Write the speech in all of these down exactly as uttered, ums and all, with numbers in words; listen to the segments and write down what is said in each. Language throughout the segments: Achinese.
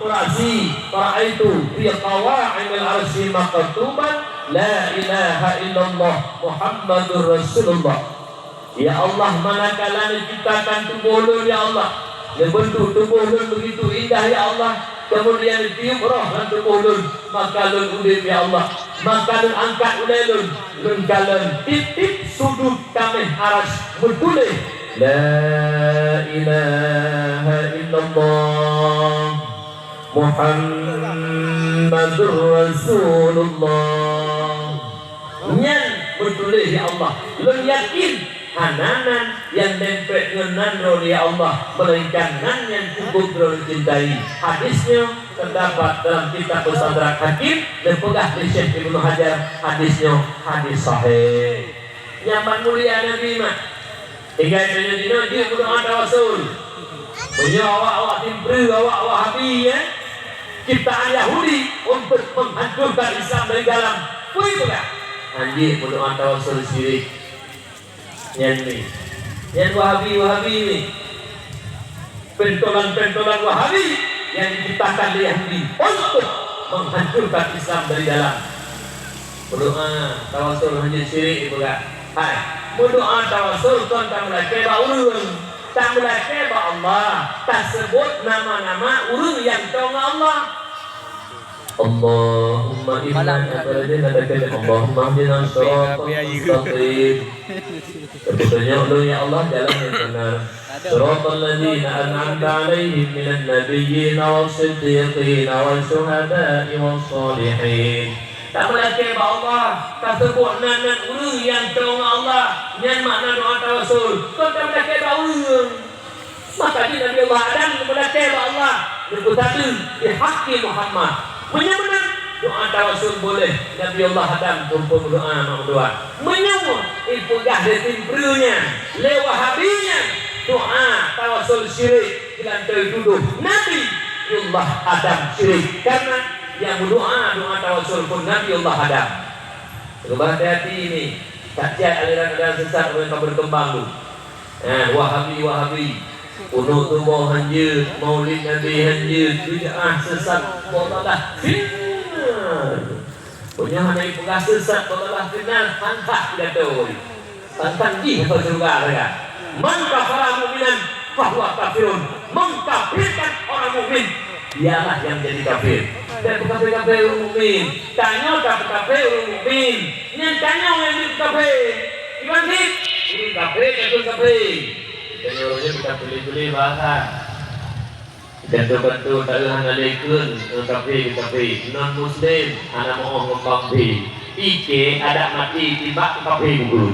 Ra'si, ra'aitu fi qawa'imil arsy maktuban, la ilaha illallah Muhammadur Rasulullah. Ya Allah, manakala neuciptakan tuboh lôn, ya Allah, neubentuk tuboh lôn begitu indah, ya Allah, kemudian neutiup roh lam tuboh lôn, maka lôn udeb, ya Allah, maka lôn angkat ulée lôn, lôn kalon tieb-tieb sudut kaméh aras meutuléh, "La ilaha illallah Muhammadur Rasulullah." Nyan meutuléh, ya Allah, lôn yakin hana nan nyang dempet ngon nan droe, ya Allah, melainkan nan nyang cukup droe cintai. Hadis nyoe teudapat dalam kitab Mustadrak Hakim, neupeugah lé Syekh Ibnu Hajar, hadis nyoe hadis sahih. Nyan ban mulia Nabi mak. Tinggai tanyoe jinoe jeuet meudoa tawasul. Meunyoe awak-awak timpru, awak Wahabi, ya, ciptaan Yahudi untuk menghancurkan Islam dari dalam, peue peugah? Hanjeuet meudoa tawasul syirik. Nyan ni. Nyan Wahabi-Wahabi ni. Pentolan-pentolan Wahabi yang diciptakan oleh Yahudi untuk menghancurkan Islam dari dalam. Meudoa tawasul hanjeuet syirik dipeugah. Hai, meudoa tawasul kon tameulakée bak ureuëng, tameulakée bak Allah, taseubut nama-nama ureuëng nyang toe ngon Allah. Allahumma inna Allahumma hdina siratal mustaqim. Peutanyong lôn, ya Allah, jalan yang benar. Siratal ladzina an'amta 'alaihim minan nabiyyin was siddiqin was syuhada'i was shalihin. Tameulakée bak Allah, taseubut nan-nan ureuëng nyang toe ngon Allah, nyan makna doa tawasul. Kon tameulakée bak ureuëng. Maka jih Nabi Allah Adam geumeulakée bak Allah, neupeusatu di haqqi Muhammad. Meunyoe meunan, doa tawasul boleh, Nabi Allah Adam pun meudoa mak meudoa. Meunyoe ipeugah lé timpru nyan, lé Wahabi nyan, doa tawasul syirik, geulantoe tudoh Nabi Allah Adam syirik, karena nyang meudoa doa tawasul pun Nabi Allah Adam. Cuba hati-hati ini, tak jai aliran-aliran sesat yang ka berkembang tu. Eh, Wahabi, Wahabi. Uneuk tuboh hanjeuet, Maulid Nabi hanjeuet, bid'ah sesat, dhalalah, fitnah. Meunyoe hana ipeugah sesat, dhalalah, fitnah, hantak pidato. Tantang jih atau syurga saja. Man kafara mu'minan fahuwa kafirun. Mengkafirkan orang mukmin, dialah yang jadi kafir. Bèk peukafe-kafe ureueng mukmin. Tanyoe tapeukafe ureueng mukmin. Nyan tanyoe nyang jeuet peukafe. Kiban cit? Ureueng kafe, kafé, kafe. Tanyoe ureueng nyan ka tuléh-tuléh bahasa. Kantô-kantô taeu hana lé kheun ngon kafe keu kafe, non muslim hana meu'oh ngon bang phi. Pike adak maté timbak keu kafe bukon.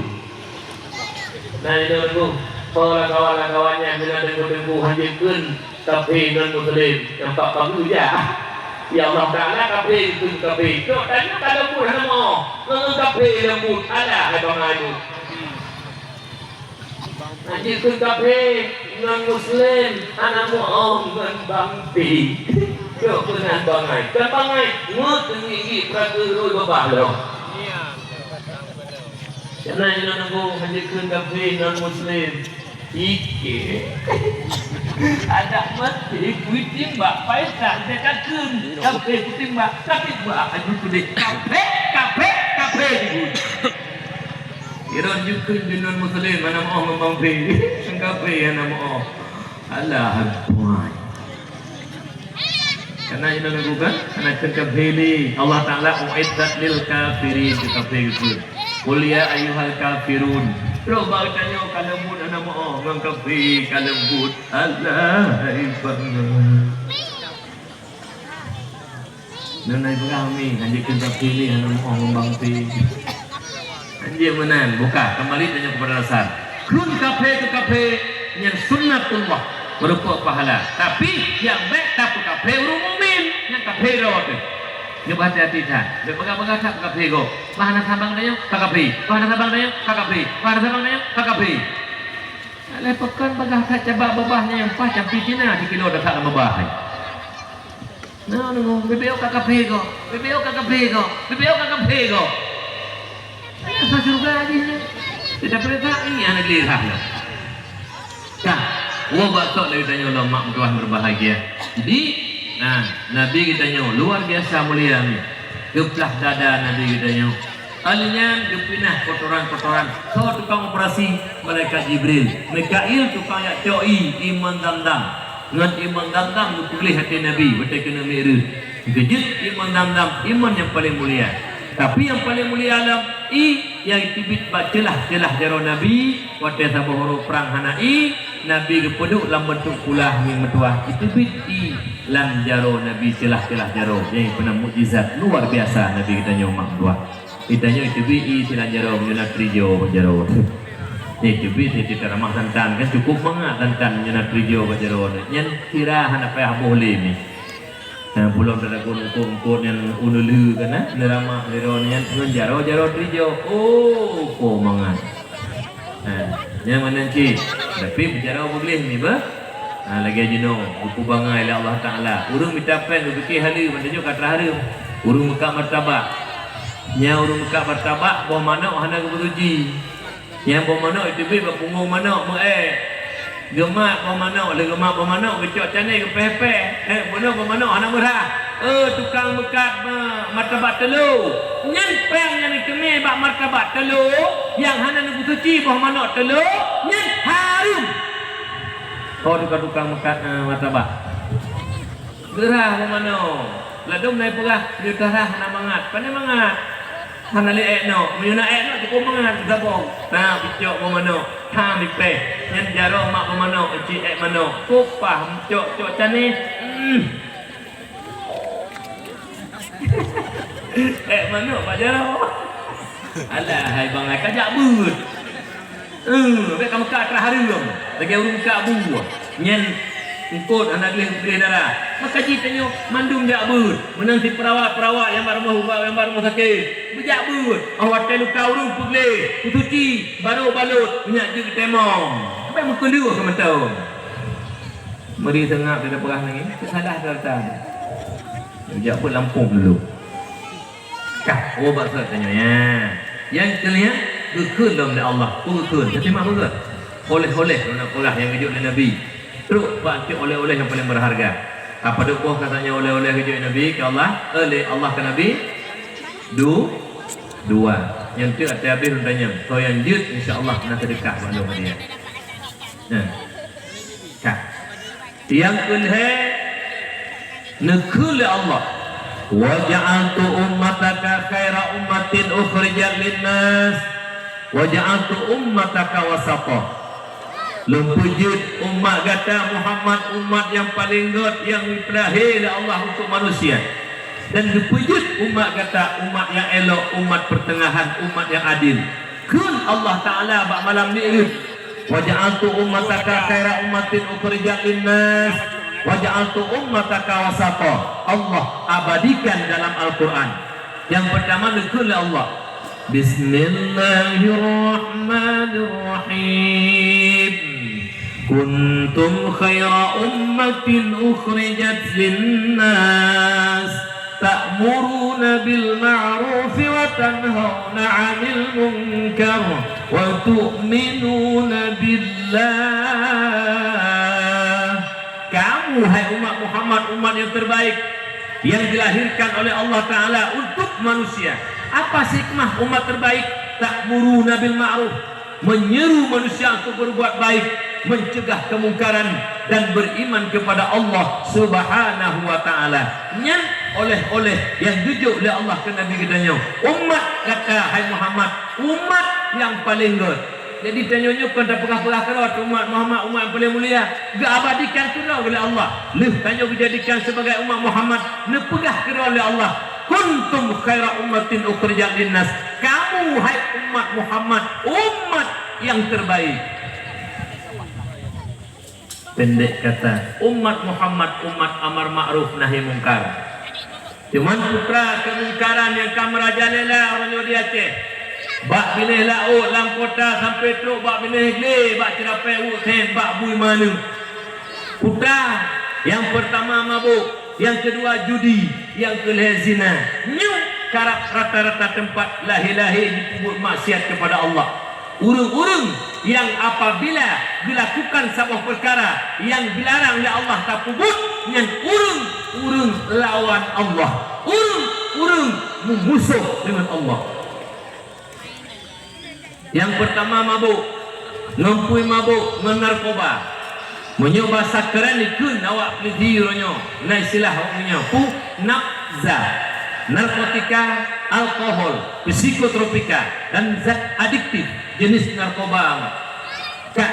Nah, itu tu. Poh lakawan-lakawan nyan bila teungku-teungku hanjeuet kheun kafe non muslim, nampak bagus jak. Ya Allah Taala kafe keu kafe. Cok tanyoe ka leumbut hana meu'oh. Ngon kafe leumbut, alah hai bangai tu. Hanjeuet kheun kafe ngon muslim, hana meu'oh ngon bang phi. Cok keunan bangai. Kan bangai, ngot teungiek-ngiek peuragui rui babah lom. Karena inong nanggroe hanjeuet kheun kafe ngon muslim. Ike. Adak maté kuitimbak, paisa teuka kheun kafe kuitimbak, tapi bak aju tuléh kafe, kafe, kafe dikheun. Irot jukheun di non muslim hana meu'oh ngon bang phi. Ngon kafe hana meu'oh. Alah, aduhai. Karena inong nanggroe kan hana kheun kafe lé. Allah Taala uiddat lil kafirin, keu kafe geukheun. Qul ya ayyuhal kafirun. Roh bak tanyoe ka leumbut hana meu'oh, ngon kafe ka leumbut. Alah, hai bangai. Nyan na ipeugah mi, hanjeuet kheun kafe lé, hana meu'oh ngon bang phi. Hanjeuet meunan, buka, kembali tanyoe kepada dasar. Kheun kafe keu kafe nyang sunnatullah, beureupa pahala. Tapi, nyang bèk tapeukafe ureueng mukmin, nyang kafe droe teuh. Nyoe hati-hati that, bèk peugah-peugah that peukafe gob. Bah hana sabang tanyoe, ka kafe. Bah hana sabang tanyoe, ka kafe. Bah hana sabang tanyoe, ka kafe. Lhèe pakon bagah that cabak babah nyan, paih campi Cina sikilo that lam babah. Nah, nunggu, B B O ka kafe gob, B B O ka kafe gob, B B O ka kafe gob. Asai syeuruga jih nyan. Kita perintah, ini aneuk lé that nyoe. Nah, woe bak sok lagèe tanyoe lom mak meutuah berbahagia. Jadi, Nah, Nabi geutanyoe luar biasa mulia nyoe. Geuplah dada Nabi geutanyoe. Alnyan geupinah kotoran-kotoran. Soe tukang operasi? Malaikat Jibril. Mikail tukang jak cok ié, iman Zamzam. Ngon iman Zamzam geupeugléh até Nabi watée keuneuk Mi'raj. Geujeuet iman Zamzam, iman nyang paleng mulia. Tapi nyang paleng mulia lom ié nyang teubiet bak ceulah-ceulah jaroe Nabi, watée saboh uroe prang hana ié, Nabi geupeuduek lam beuntuk pula ngieng meutuwah, iteubiet ié lam jaroe Nabi, ceulah-ceulah jaroe. Nyan peue na mukjizat luar biasa Nabi geutanyoe mak meutuwah. Geutanyoe iteubiet ié sinan jaroe meunyoe na trijo bak jaroe. Nyan iteubiet, nyan teuramah santan, kan cukup mangat santan meunyoe na trijo bak jaroe. Nyan sira hana payah boh lé mi. Nah, bulong teudagon eungkot-eungkot nyan uneulheueh kan, eh? Neuramah sidroe nyan ngon jaroe-jaroe trijo. Oh, po mangat. Nah, nyan meunan cit. Tapi beujaroe beugleh ni bah. Nah, lagée jinoe, geupeubangai lé Allah Taala. Ureuëng mita péng geupike haleue, meunan nyoe ka trah hareuem. Ureuëng meukat martabak. Nyan ureuëng meukat martabak, boh manok hana geupeusuci. Nyang boh manok iteubiet bak punggong manok meu-ék. Geumat boh manok, lheueh geumat boh manok geucok cané geupéh-péh. Eh, bunoe boh manok hana meurhah. Eh, tukang meukat ma-, martabak teulô. Nyan péng nyang iteumé bak martabak teulô, nyang hana neupeusuci boh manok teulô, nyan hareuem. Oh, tukang-tukang meukat, eh, martabak. Geurhah boh manok. Ladôm na ipeugah, "Nyoe tarhah hana mangat." Pane mangat? Hana lé ék nok. Meunyoe na ék nok, cukôp mangat, geusabong. Na, picok boh manok. Tham ipéh. Nyan jaroe mak boh manok, icit ék manok. Kupah, cok, cok cané. Hmm. Ék manok bak jaroe. Alah, hai bangai, ka jak beuet. Eh, bék ka meukat trah hareuem, lagée ureuëng meukat buah. Nyan eungkot hana gleh-gleh darah. Maka jih tanyoe mandum jak beuet. Meunan si peurawat-peurawat nyang bak rumoh ubat, nyang bak rumoh sakét. Beujak beuet. Oh, watée luka ureuëng peugleh, peusuci, barô balot, meunyak jeuet geutimong. Bék meukeuleuh keu mantong. Meuri seungab di peugah nangis, teusalah rata. Jak beuet lampôh dulu. Kah, oh, bak sot tanyoe, ya. Nyang keulheueh geukheun lom lé Allah. Peue geukheun? Tasimak beugét. Oleh-oleh lôn peugah nyang geujok lé Nabi. Trok bak cok oleh-oleh nyang paleng berharga. Apa dok boh katanya oleh-oleh geujok lé Nabi ke Allah? Eh, lé Allah ke Nabi? Du, dua. Nyang teuk até habéh lôn tanyong. Soe nyang jeuet, insya Allah na seudeukah bak lôn hadiah. Nah. Kah. Nyang keulhèe, neukheun lé Allah, "Wa ja'altu ummataka khaira ummatin ukhrijat lin-nas, wa ja'altu ummataka wasata." Lôn peujeuet umat gata Muhammad umat nyang paleng gét nyang geupeuleumah lé Allah untuk manusia, dan geupeujeuet umat gata umat nyang élok, umat peuteungahan, umat nyang adil. Kheun Allah Taala bak malam Mi'raj, "Wa ja'altu ummataka khaira ummatin ukhrijat lin-nas, wa ja'altu ummataka wasata." Allah abadikan dalam Al-Quran. Nyang pertama neukheun lé Allah, "Bismillahirrahmanirrahim. Kuntum khaira ummatin ukhrijat lin-nas." Ta'muruna bil ma'rufi wa tanhauna 'anil munkar wa tu'minuna billah. Kamu, hai umat Muhammad, umat yang terbaik yang dilahirkan oleh Allah Taala untuk manusia. Apa hikmah umat terbaik? Ta'muruna bil ma'ruf, menyeru manusia untuk berbuat baik, mencegah kemungkaran, dan beriman kepada Allah Subhanahu wa Taala. Nyan oleh-oleh nyang geujok lé Allah keu Nabi geutanyoe. Umat gata, hai Muhammad, umat nyang paleng gét. Jadi, tanyoe nyoe kon tapeugah-peugah keudroe umat Muhammad, umat nyang paleng mulia. Geuabadikan keudroe lé Allah. Lheueh tanyoe geujadikan sibagai umat Muhammad, neupeugah keudroe lé Allah, "Kuntum khaira ummatin ukhrijat linnas." Kamu, hai umat Muhammad, umat yang terbaik. Pendek kata, umat Muhammad umat amar ma'ruf nahi mungkar. Cuman putra keumungkaran nyang ka meurajalela uroe nyoe di Aceh. Bak binéh laôt lam kota sampoe trok bak binéh glé bak ceurapée uek sén bak bui maneueng. Putra nyang peurtama mabök, nyang keudua judi, nyang keulhèe zina. Nyoe karab rata-rata teumpat lahé-lahé jipeubuet maksiat keupada Allah. Ureuëng-ureuëng Nyang apabila geulakukan saboh peukara nyang geularang lé Allah tapeubuet, nyan ureuëng-ureuëng lawan Allah, ureuëng-ureuëng meumusoh deungon Allah. Nyang peurtama mabök, ngon peue mabök, ngon narkoba. Meunyoe basa keuren dikheun awak Pidie uroe nyoe, na istilah awak nyoe, peue? Nafza, narkotika, alkohol, psikotropika, dan zat adiktif jenis narkoba. Ka,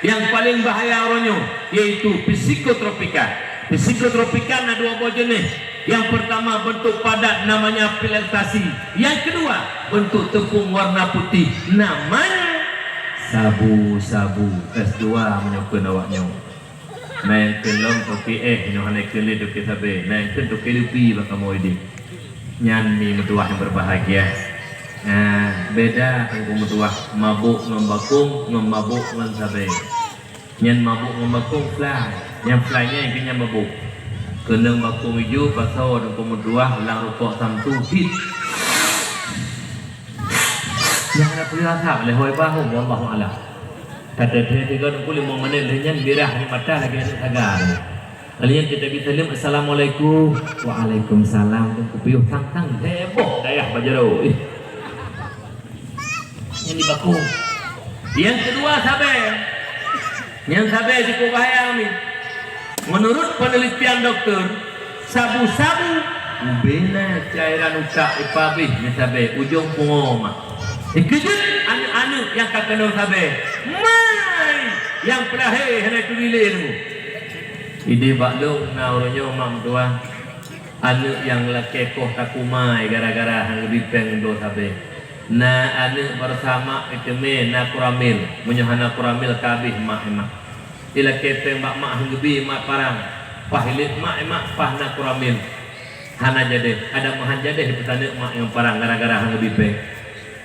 nyang paleng bahaya uroe nyoe, yaitu psikotropika. Psikotropika na dua boh jeuneh. Nyang peurtama beuntuk padat, namanya pilektasi. Nyang keudua beuntuk teupông warna putih, namanya sabu-sabu. Kelas dua meunyoe kheun awak nyoe. Na nyang kheun lom toke éh, nyoe hana kheun lé toke sabé. Na nyang kheun toke lupi bak kamoe idéh. Nyan mi meutuwah nyang berbahagia. Nah, beda teungku meutuwah, mabök ngon bakong, ngon mabök ngon sabé. Nyan mabök ngon bakong fly. Nyang fly nyan keu nyan mabök. Keunong bakong ijo, pasoe teungku meutuwah, lam rukok samtu, hit. Nyang hana peue asap lé hôi bahom, wallahu a'lam. Ka teuthée tiga puluh lima menit lheueh nyan mirah di mata lagée aneuk saga tu. Lalu nyan kita bi saleuem, "Assalamualaikum." "Waalaikumsalam." Teungku piôh tang-tang heboh dayah bajaro. Ih. Nyan di bakong. Nyang keudua sabé. Nyang sabé cukup bahaya ni. Menurut penelitian dokter, sabu-sabu ubé na cairan utak ipabéh ngon sabé ujong pungo mak. Dikeujeuet aneuk-aneuk nyang ka keunong sabé. Mai! Nyang peulahé hana turi lé nunggu. Idéh bak lôn na uroe nyoe mak meutuwah. Aneuk nyang lakée koh takumai gara-gara han geubi péng dua sabé. Na aneuk baroesa mak iteumé na kuramil, meunyoe hana kuramil ka abéh mak imak. Ilakée péng bak mak han geubi mak parang, paih ilét mak imak paih na kuramil. Hana jadéh, adak meuhan jadéh peusaneuk mak nyang parang gara-gara han geubi péng.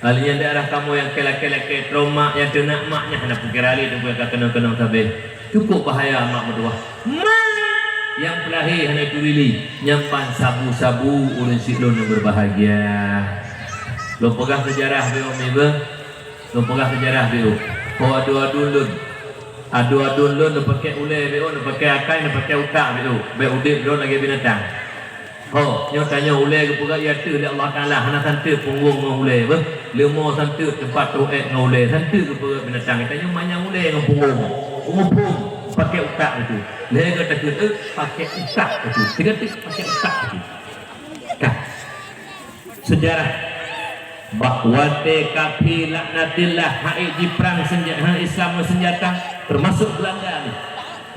Alinyan daerah kamoe nyang keu lakée-lakée troh mak nyang teunak mak nyan hana peukira lé teungku nyang ka keunong-keunong sabé. Cukup bahaya mak meutuwah. Mak nyang peulahé hana turi lé, nyan ban sabu-sabu ulôn siklôn nyang berbahagia. Lôn peugah seujarah beu mi beuh. Lôn peugah seujarah beu. Ho adu-adu lôn. Adu-adu lôn neupakée ulée beu, neupakée akai, neupakée utak beu. Bék udeb lôn lagée binatang. Ho, nyoe tanyoe ulée geupeugah i ateueh lé Allah Taala hana santeuk punggong ngon ulée beuh. Leumo santeuk teumpat troh ék ngon ulée, santeuk geupeugah binatang. Tanyoe manyang ulée ngon punggong. Punggong phon, pakée utak bacut. Lhée geutakheun, eh, pakée utak bacut. Sigoe teuk pakée utak bacut. Ka. Seujarah. Bak watée kaphé laknatillah ha'ék jiprang seunja-, ha, Islam ngon seunjata, teumasok Beulanda nyoe.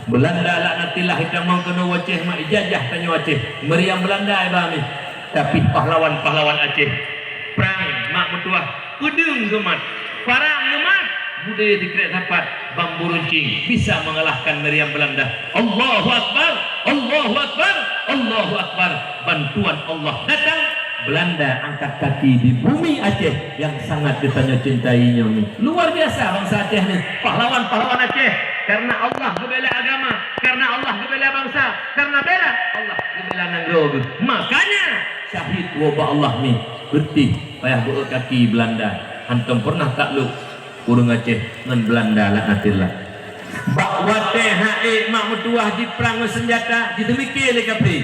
Beulanda laknatillah itamong keunoe u Aceh mak ijajah tanyoe Aceh. Meuriam Beulanda iba mi. Tapi pahlawan-pahlawan Aceh prang mak meutuwah, peudeueng geumat, parang geumat, budaya sikrek sapat, bambu runcing bisa mengalahkan meriam Beulanda. Allahu Akbar, Allahu Akbar, Allahu Akbar. Bantuan Allah datang, Beulanda angkat kaki di bumi Aceh yang sangat geutanyoe cintai nyoe ni. Luar biasa bansa Aceh ni, pahlawan-pahlawan Aceh. Karena Allah geubela agama, karena Allah geubela bansa, karena bela Allah geubela nanggroe geuh. Makanya syahid woe bak Allah ni, beutih payah beuôt kaki Beulanda, hantom pernah takluk ureuëng Aceh ngon Beulanda laknatillah. Bak watée ha'ék mak meutuwah jiprang ngon seunjata, jiteumike lé kaphé.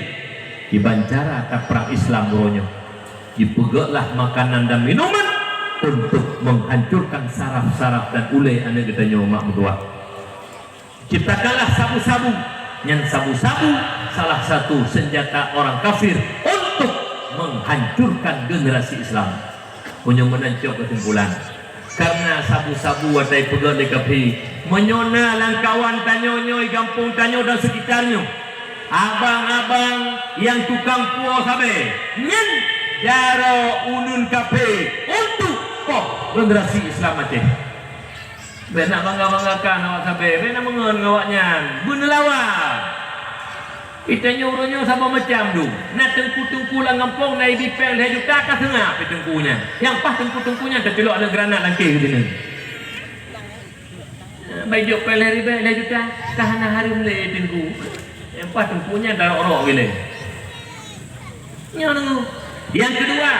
Kiban cara taprang Islam uroe nyoe. Jipeugotlah makanan dan minuman untuk menghancurkan saraf-saraf dan ulée aneuk geutanyoe mak meutuwah. Ciptakanlah sabu-sabu. Nyan sabu-sabu salah satu senjata orang kafir untuk menghancurkan generasi Islam. Meunyoe meunan cok keusimpulan. Karena sabu-sabu watée peugét lé kafé, meunyoe na lam kawan tanyoe nyoe, gampông tanyoe dan sekitar nyoe, abang-abang nyang tukang puwoe sabé, nyan jaroe uneun kafé untuk poh generasi Islam Aceh. Bék nak bangga-banggakan awak sabé, bék nak meungon ngon awak nyan, beuneulawan. Geutanyoe uroe nyoe saboh macam dum. Na teungku-teungku lam gampông na ibi péng lhée juta ka seungab pih teungku nyan. Nyang paih teungku-teungku nyan teuceulok aneuk granat lam kée geuh sinan. Bai jok péng lhée ribée, lhée juta ka hana hareuem lé teungku. Nyang paih teungku nyan tarok-rok geuh lé. Nyoe deungoe. Nyang keudua,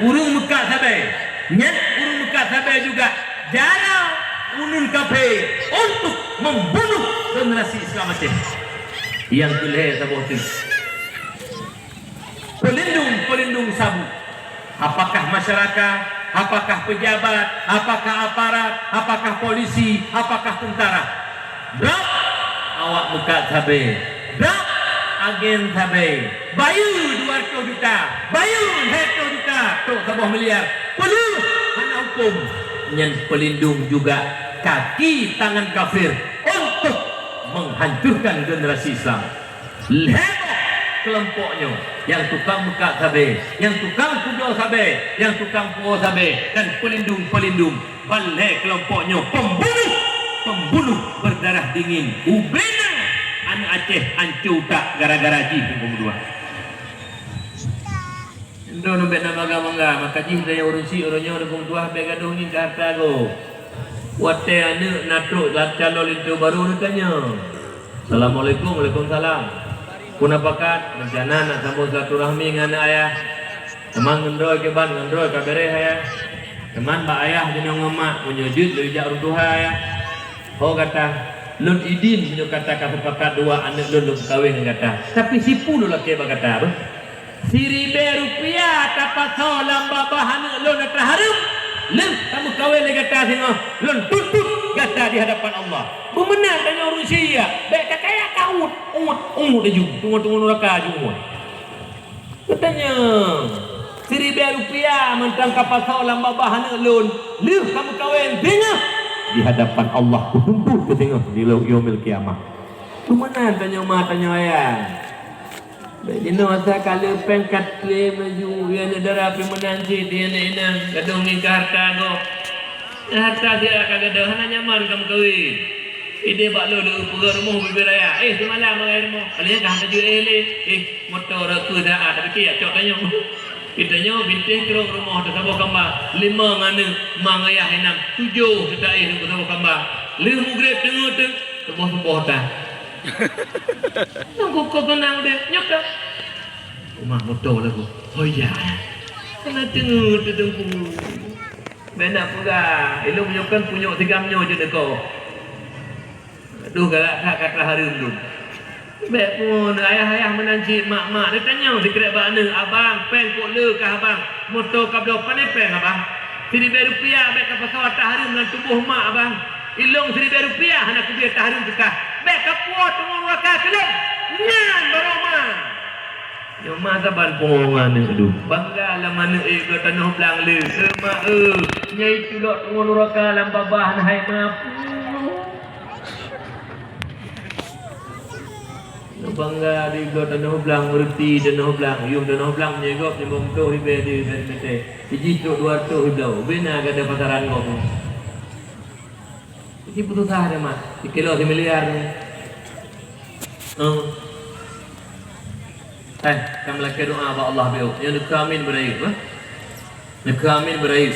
ureuëng meukat sabé. Nyan ureuëng meukat sabé juga jaroe Uneun kafé untuk membunuh generasi Islam Aceh. Nyang keulhèe saboh teuk. Pelindung-pelindung sabu. Apakah masyarakat, apakah pejabat, apakah aparat, apakah polisi, apakah tentara. Droe awak meukat sabe. Droe agen sabe. Bayeue dua ratus juta, bayeue lhèe ratus juta, trok saboh miliar. Peuleueh hana huköm. Nyan pelindung juga kaki tangan kafir untuk menghancurkan generasi Islam. Lhèe boh keulompok nyoe, nyang tukang meukat sabe, nyang tukang pujoe sabe, nyang tukang puwoe sabe, dan pelindung-pelindung. Ban lhèe keulompok nyoe pembunuh, pembunuh berdarah dingin. Ubena aneuk Aceh ancô that gara-gara jih, Teungku meutuah. Droeneuh bèk na bangga-bangga, maka jih tanyoe ureueng chik uroe nyoe, Teungku meutuah, bèk gadôh ngieng keu hareuta gob. Watèe aneuk na trok calon linto barô, neutanyong, "Assalamualaikum." "Waalaikumsalam." "Peue na pakat?" "Reuncana nak sambông silaturahmi ngon aneuk ayah." "Teuma ngon droe kiban?" "Ngon droe ka bèrèh, ayah." "Teuma bak ayah jinoe ngon mak, meunyoe jeuet lôn jak ureueng tuha, ayah." "Ho gata?" "Lôn idin meunyoe gata ka seupakat dua aneuk lôn, lôn peukawen ngon gata. Tapi sipu lôn lakèe bak gata, beuh. Siribèe rupiah tapasoe lam babah aneuk lôn atra hareuem, lheueh tameukawen lé gata singoh, lôn tuntut gata di hadapan Allah." Beumeunan tanyoe ureueng chik, bèk takaya ka uet, uet, uet laju, teungoh-teungoh nuraka laju uet. Geutanyong, "Siribèe rupiah mantong kapasoe lam babah aneuk lôn, lheueh tameukawen singoh, di hadapan Allah kutuntut keu singoh di yaumil qiyamah." Beumeunan tanyoe ma, tanyoe ayah. Bèk jinoe asai ka le pèng ka trép laju, ya aneuk dara pih meunan cit, ya aneuk inong, gadôh ngieng keu hareuta gob. Hareuta siat ka gadôh, hana nyaman ka meukawen. Idéh bak lôn, lôn peugöt rumoh bubé raya. "Eh, seumalam raya rumoh." Ka lheueh ka hana jeuet éh lé. "Eh, moto rot keu saát, tapi tiep cok tanyoe." Geutanyoe bintéh trok rumoh teuh saboh kamba, limong aneuk, ma ngon ayah inong, tujoh teuta éh lôn keu saboh kamba. Lheueh mugreb teungeut teuh, saboh-saboh tan. Nyang kukoh keunong deh, nyoe ka. Uma moto lagu. Oh iya. Kena teungeut teuh Teungku. Bèk na peugah, ilôn nyoe kan punyok sigam nyoe jeuet neukoh. Aduh, galak that ka atra hareuem lôn. Bèk pun, ayah-ayah meunan cit, mak-mak, neutanyong sikrek bak aneuk, "Abang, pèng kok le kah abang? Moto ka bloe, pane pèng abang? Siribèe rupiah bèk kapasoe atra hareuem lam tuboh mak abang. Ilôn siribèe rupiah hana kubi atra hareuem keu kah. Bèk kapuwoe teungoh nuraka keu lôn." Nyan barô ma. Nyoe ma saban pungo ngon aneuk dum. Bangga lam aneuk éh bloe tanoh blang le. Eh, mak, eh, nyang itulok teungoh nuraka lam babah hai ma. Nyoe bangga di bloe tanoh blang, meureuti tanoh blang, yum tanoh blang, meunyoe gob nyoe bông toh ribèe di ribèe meutée. Iji trok dua reutôh ibloe. Ubena gata pasaran gob. Iji peususah dah mat. Sikilo similiar ni. Hmm. Eh, ka meulakée doa bak Allah biôh. Nyoe neukeu amin beurayeuk, eh? Neukeu amin beurayeuk.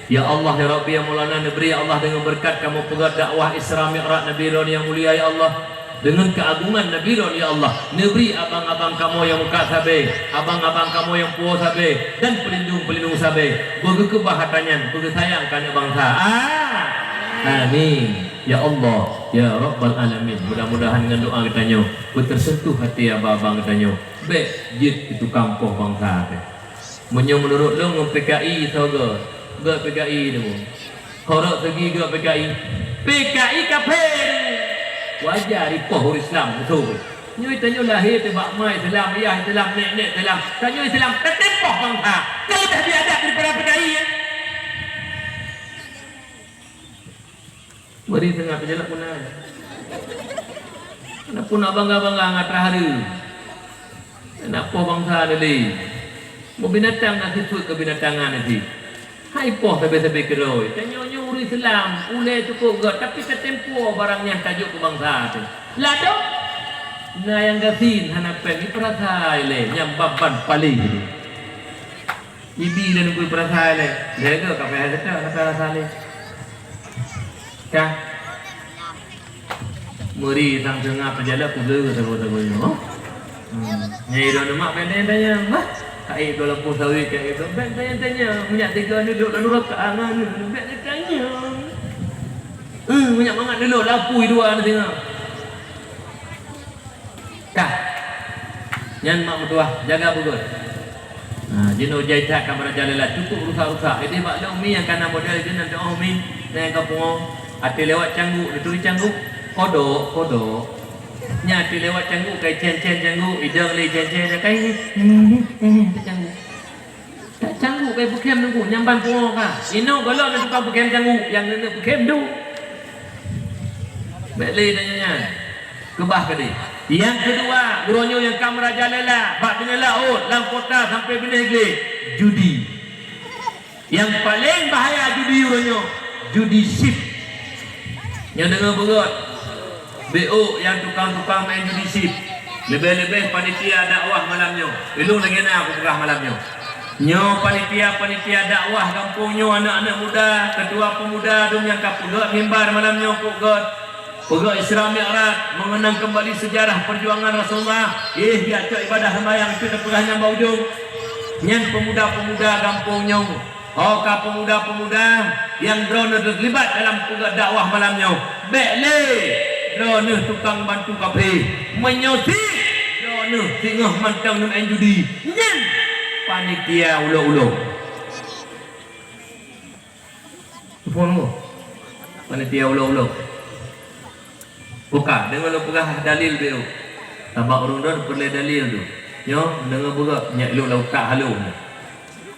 Ya Allah, ya Rabbi, ya Maulana, neubri ya Allah deungon beureukat kamoe peugah dakwah Isra Mi'raj Nabi Lôn nyang mulia, ya Allah. Deungon keuagongan Nabi Lôn, ya Allah. Neubri abang-abang kamoe nyang mukat sabe, abang-abang kamoe nyang puwoe sabe, dan peulindong-peulindong sabe. Beugeukeubah atra nyan, beugeusayang keu aneuk bansa. Ah! Amin. Ya Allah, ya Rabbal Alamin. Mudah-mudahan ngon doa geutanyoe beuteusentuh até abang-abang geutanyoe. Bèk jeuet keu tukang poh bansa teuh. Meunyoe meunurot lôn ngon P K I soe gèt, gèt P K I nyoe. Horok seugi gèt P K I. P K I kafé. Wajar ipoh ureueng Islam beutôi. Nyoe tanyoe lahé teuh bak ma Islam, yah Islam, nèk-nèk Islam. Tanyoe Islam, tatem poh bansa. Ka leubeh biadab daripada P K I, ya. Meuri seungat teujalak puna. Kenapa nak bangga-bangga ngon atra hareuem? Nak poh bansa tadi. Meubinatang na sifeuet keubinatangan tadi. Hai poh sabe-sabe keudroe. Tanyoe nyoe ureueng Islam, ulèe cukôp gèt, tapi tatem poh barang nyan tajok keu bansa teuh. Ladôm na nyang gasien hana pèng, ipeurasai lé nyang ban-ban paléh tadi. Ibi dan kui peurasai lé. Lé ke ka payah gata, gata rasa lé. Ka. Meuri sang seungab teujalak peugah sagoe-sagoe nyoe. Hmm. Nyai droeneuh mak bèk tanyong-tanyong, bah. Ka ék dua lampôh sawét, ka ék dua, bèk tanyong-tanyong. Meunyak tiga ni duek lalu raka angan, bèk tanyong. Eh, banyak mangat dulu lapui dua na singa. Kah. Nyan mak meutuah jaga beugöt. Ha, jinoe jai that ka meurajalela cukup rusak-rusak. Jadi bak lôn mi nyang kana model jih nan teuoh mi, na nyang ka pungo. Até lewat cangguek, neuturi cangguek. Kodok, kodok. Nyan até lewat cangguek kai cen-cen cangguek, idong lé cen-cen kai. Cangguek. Tak cangguek kai peukhém nunggu nyamban pungo ka. Inoe golom na tukang peukhém cangguek nyang neuk peukhém du. Bèk lé tanyoe nyan. Keubah keudeh. Nyang keudua, uroe nyoe nyang ka meurajalela bak binéh laôt lam kota sampoe binéh glé, judi. Nyang paleng bahaya judi uroe nyoe, judi sip. Nyoe deungoe beugöt, B O nyang tukang-tukang main judi sip. Leubeh-leubeh panitia dakwah malam nyoe. Ilôn lagèe na kupeugah malam nyoe. Nyoe panitia-panitia dakwah gampông nyoe, aneuk-aneuk muda, ketua pemuda dum nyang ka peugöt mimbar malam nyoe, peugöt, peugöt Isra Mi'raj, mengenang kembali sejarah perjuangan Rasulullah. Eh, jak cok ibadah sembahyang, itu dah peugah nyang bak ujong. Nyan pemuda-pemuda gampông nyoe. Ho ka pemuda-pemuda nyang droeneuh teulibat dalam peugöt dakwah malam nyoe, bèk lé droeneuh tukang bantu kafé. Meunyoe sit droeneuh singoh mantong neumaén judi, nyan panitia ulông-ulông. Phôn boh. Panitia ulông-ulông. Buka, deungon lôn peugah dalil beu. Sabab ureueng droe peureulèe dalil tu. Nyoe, deungon beugöt, nyak lôn lam utak haloh.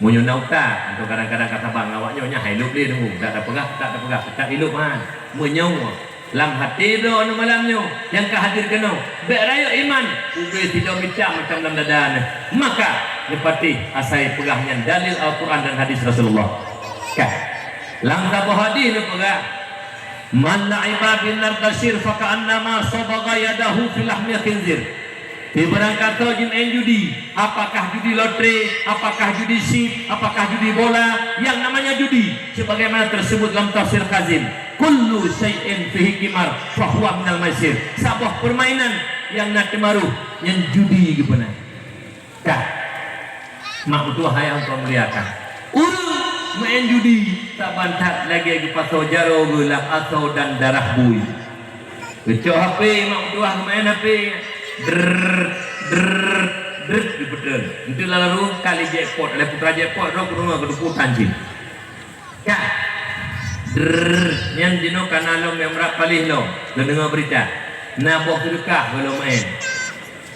Meunyoe na utak, atau kadang-kadang ka saban ngon awak nyoe, nyan hai lôb lé deungon. Tak tapeugah, tak tapeugah, tak ilôb han. Meunyoe lam até droeneuh malam nyoe nyang ka hadir keunoe, bèk rayeuk iman, ubé sidroe mita macam lam dada neuh. Maka neupatéh asai peugah nyan dalil Al-Quran dan hadis Rasulullah. Kan? Lam saboh hadis neupeugah, "Man la'iba bin nardasir faka'annama sabagha yadahu fi lahmi khinzir." Di barangkasoe jimaén judi, apakah judi lotre, apakah judi chip, apakah judi bola, yang namanya judi, sebagaimana tersebut dalam tafsir Khazin, "Kullu syai'in fihi qimar fahuwa minal maisir." Saboh permainan yang na teumaroh, nyan judi geupeuna. Ka. Mak meutuah hai Allah muliakan. Ureueng maén judi saban that lagèe geupasoe jaroe geuh lam asoe dan darah bui. Geucok H P, mak meutuah geumaén H P. Drrrr, drrrr, drrrr, geupeutreun. Enteuk laju kali jackpot, lé putra jackpot, droe keudeungoe keuduputan cit. Ka. Drrrr, nyan jinoe kana lom nyang brat paléh lom, geudeungoe beurita. Na boh seudeukah goh lom maén.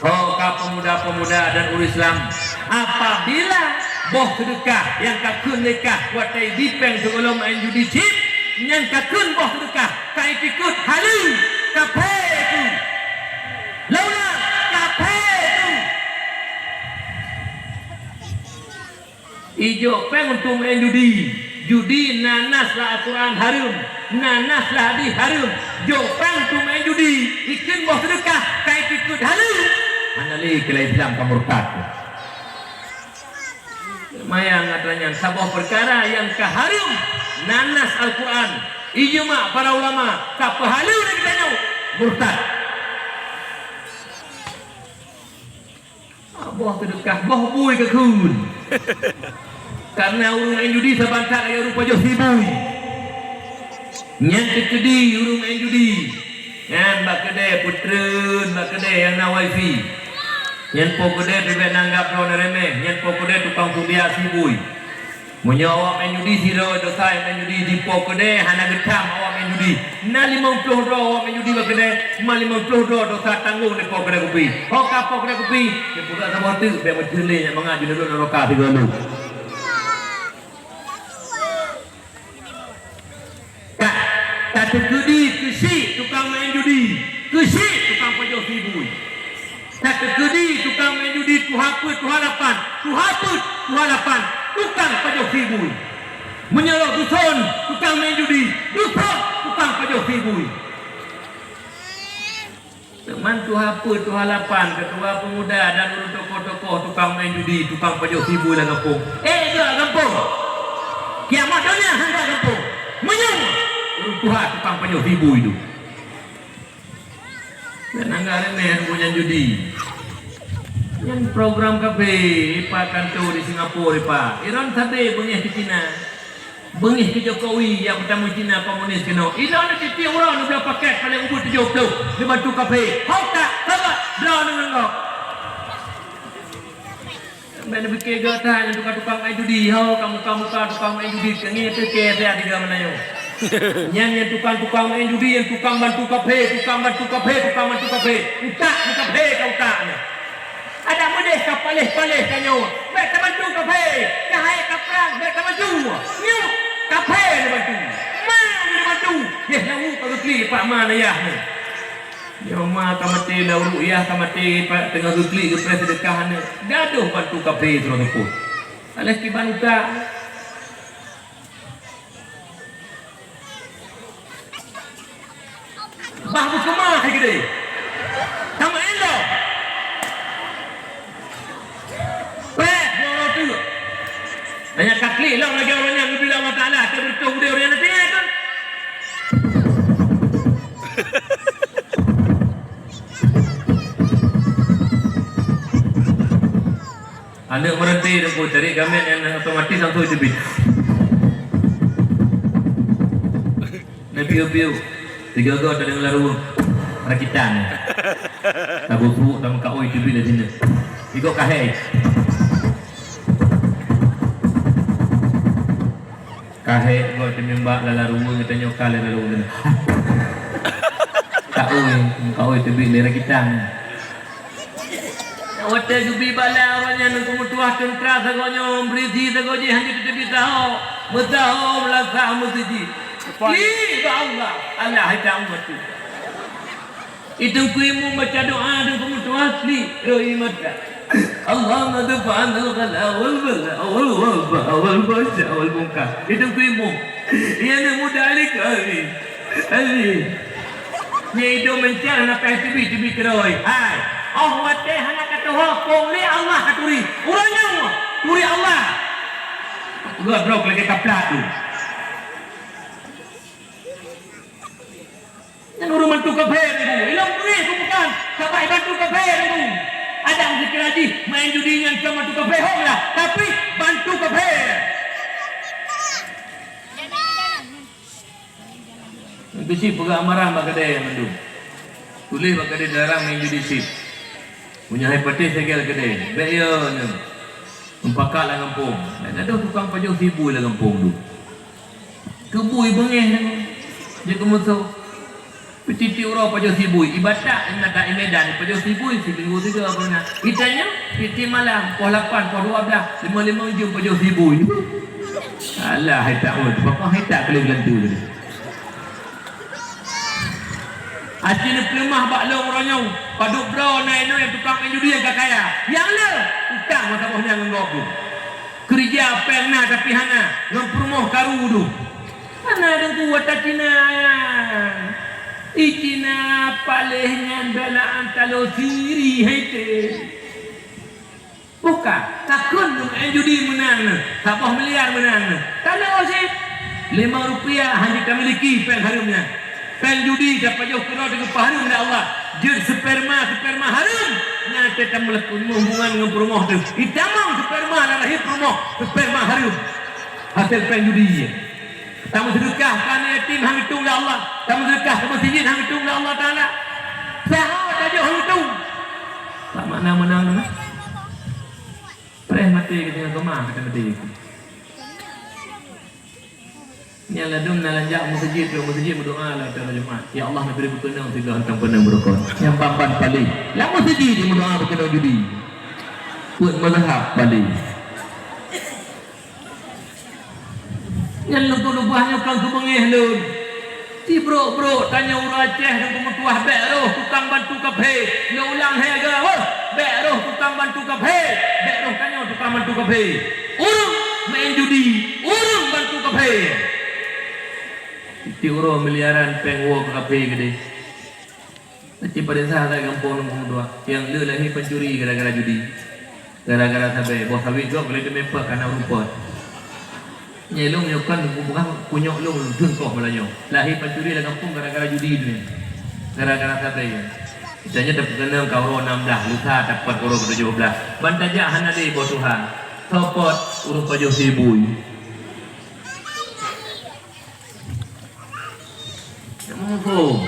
Ho ka pemuda-pemuda dan ureueng Islam, apabila boh seudeukah nyang ka kheun lé kah watèe bi péng sigohlom maén judi chip, nyan ka kheun boh seudeukah, ka itikot haleue, kafé tu. Launa kafé tu. Ijok péng untuk maén judi. Judi na nas lam Al-Quran hareuem, na nas lam hadis hareuem. Jok péng untuk maén judi, ikheun boh seudeukah, ka itikot haleue. Hana lé keu lam Islam ka murtad. Maya ngat nyan saboh peukara nyang ka hareuem, na nas Al-Quran, ijma para ulama, ka peuhaleue lé geutanyoe, murtad. Ah, boh seudeukah, boh bui ka kheun. Karena ureueng maén judi saban that lagèe ureueng pajoh sie bui. Nyan teukeudi ureueng maén judi. Nyan bak keudè peutreun, bak keudè nyang na wifi. Nyan po keudè pih bèk na anggab droeneuh remeh, nyan po keudè tukang kumbia sie bui. Meunyoe awak maén judi sidroe desya nyang maén judi di po keudè hana geutam awak maén judi, na limong ploh droe awak maén judi bak keudè, ma limong ploh droe desya tanggong di po keudè kupi. Ho ka po keudè kupi, neupeugah saboh teuk bèk meuteulé nyang mangat jeuet neurôk neuraka sigoe lom. Ka, ka teukeudi keuchik tukang maén judi, keuchik tukang pajoh sie bui. Ka teukeudi tukang maén judi tuha peuet tuha lapan, tuha peuet tuha lapan, tukang pajoh sie bui. Meunyoe duson tukang maén judi, duson tukang pajoh sie bui. Teuma tuha peuet tuha lapan, ketua pemuda dan ureueng tokoh-tokoh tukang maén judi, tukang pajoh sie bui lam gampông. Eh, geuh gampông! Kiamat donya han geuh gampông! Meunyoe ureueng tuha tukang pajoh sie bui tu. Nyan anggap remeh buet nyan judi. Nyan program kafé, ipa kanto di Singapura, ipa. Iran sabe beungèh keu Cina. Beungéh keu Jokowi nyang peutamong Cina komunis keunoe. Inoe na tiep-tiep uroe neubloe pakét paléng ubeut tujoh ploh neubantu kafé. Ho tak, sabat, droeneuh ngon gob. Sampai neupike gata nyang tukang-tukang main judi, ho, ka muka-muka tukang main judi, teungoh teuke siat tiga meunanyoe. Nyan nyang tukang-tukang main judi, nyang tukang bantu kafé, tukang bantu kafé, tukang bantu kafé. Utak meukaphé ka utak nyan. Adak meudeh ka paléh-paléh tanyoe, bèk tabantu kafé, ka hai ka prang, bèk tabantu. Nyoe, kafé neubantu. Ma neubantu, yeh nyan ka geuklik pak ma nyan yah nyoe. Nyoe ma ka maté lam ruqyah, ka maté pa-, teungoh geuklik geupreh seudeukah aneuk. Gadôh bantu kafé sidroe seupôt. Alah kiban utak. Bah beukeumah hai keudeh. Sama endo. Peh, dua orang tu. Banyak taklik lah lagi orang yang lebih lama tak lah. Kita bertemu dia orang yang nanti kan. Aneuk meureuti teungku, cari gamet nyang otomatis langsung teubiet. Neupiôh-piôh, sigoe-goe teudeungoe lam ruweueng. Rakitan. Tabu suuk dan meukaôi teubiet lé sineuk. Sigoe kahé. Kahé goe teumimbak lala ruweueng, geutanyoe ka lé lala ruweueng. Kaôi, kaôi teubiet lé rakitan. Watèe geubi bala awaknyan keu meutuah teuntra sagoe nyoe, beurisi sagoe jih hana teuteubiet saho. Meusaho meulasah meuseujid. Li bak Allah, Allah hai ta umat tu. Itong kuimu baca doa dan pemutuh asli roh mata. Allahumma dafa'anil ghala wal bala wal waba wal fahsya wal munkar. Itong kuimu. Ya ni muda ali kami. Ali. Ni idong mencang na peh tibi-tibi keroi. Hai. Oh watèe hana katuho pong li Allah katuri. Urang nyoe turi Allah. Gua drop lagi kaplat tu. Nyan ureueng bantu kafé, Ibu. Ilong beureh ku bukan sabai bantu kafé, Ibu. Adak meusikira jih main judi nyan kon bantu kafé, hom lah. Tapi bantu kafé. Bisi peugah amarah bak keudè mandum. Tuléh bak keudè dilarang main judi chip. Meunyoe hai patéh segel keudè. Bèk yo nyoe. Mupakat lam gampông. Dak gadôh tukang pajoh sibui lam gampông tu. Keubui beungéh nyan. Jeuet keu musoh. Peuti-ti uroe pajoh sibui. Ibadat na dak i Medan pajoh sibui, siminggu tiga pernah. Itanyoe, piti malam, poh lapan, poh dua belas, lima-lima jeuem pajoh sibui. Alah, hai tak, oh, pakon hai tak keuleue geulanteu tadi. Aci neupeuleumah bak lôn uroe nyoe, padub droe na inoe nyang tukang main judi nyang ka kaya. Nyang le, utang masa boh nyan ngon gob tu. Keurija péng na tapi hana, ngon peurumoh karu tu. Hana deungku ata Cina nyan. I Cina paléh nyan beulaan taloe siri hai teuh. Bukan, takheun nyoe main judi meunang nyoe, saboh miliar meunang nyoe. Taloe cit. Limong rupiah hana tamiliki péng hareuem nyan. Péng judi tapajoh keudroe teugeupahareuem lé Allah. Jeuet sperma, sperma hareuem. Nyan teuh tameulakon hubungan ngon peurumoh teuh. Itamong sperma lam rahim peurumoh, sperma hareuem. Hasé péng judi nyan. Tameuseudeukah keu aneuk yatim hana geutueng lé Allah. Tameuseudeukah keu meuseujid hana geutueng lé Allah Taala. Saho tajoh hana geutueng. Bak makna meunang nyoe. Preh maté keu teungoh keumah kata maté. Nyan ladôm na lanjak meuseujid, meuseujid meudoa lam teungoh Jumat. Ya Allah, neubri beukeunong sigoe hantom peuneuk beurukon. Nyang ban-ban paléh. Lam meuseujid meudoa beukeunong judi. Peuet mazhab paléh. Nyan leumpah-leumpah nyoe kon keubeungéh lôn. Sibrok-brok tanyoe ureueng Aceh dan peumeutuah bèk roh tukang bantu kafé. Lôn ulang hai aga, weueh, bèk roh tukang bantu kafé. Bèk roh tanyoe tukang bantu kafé. Ureueng main judi, ureueng bantu kafé. Tiep uroe miliaran péng woe keu kafé keudéh. Aci paréksa lam gampông nyoe dua, nyang le lahé pancuri gara-gara judi. Gara-gara sabe, boh sawét gob boleh teumé peuet kana rupa. Nyang lôn nyoe kan bukan kunyok lôn, lôn teungkoh malah nyoe. Lahé pancuri lam gampông gara-gara judi tu nyan. Gara-gara sabe nyan. Misalnya tapeukeunong ka uroe enam belas, lusa tapeuet uroe ke tujuh belas. Ban tajak hana lé boh tuha. Sopot ureueng pajoh sibui. Muphom.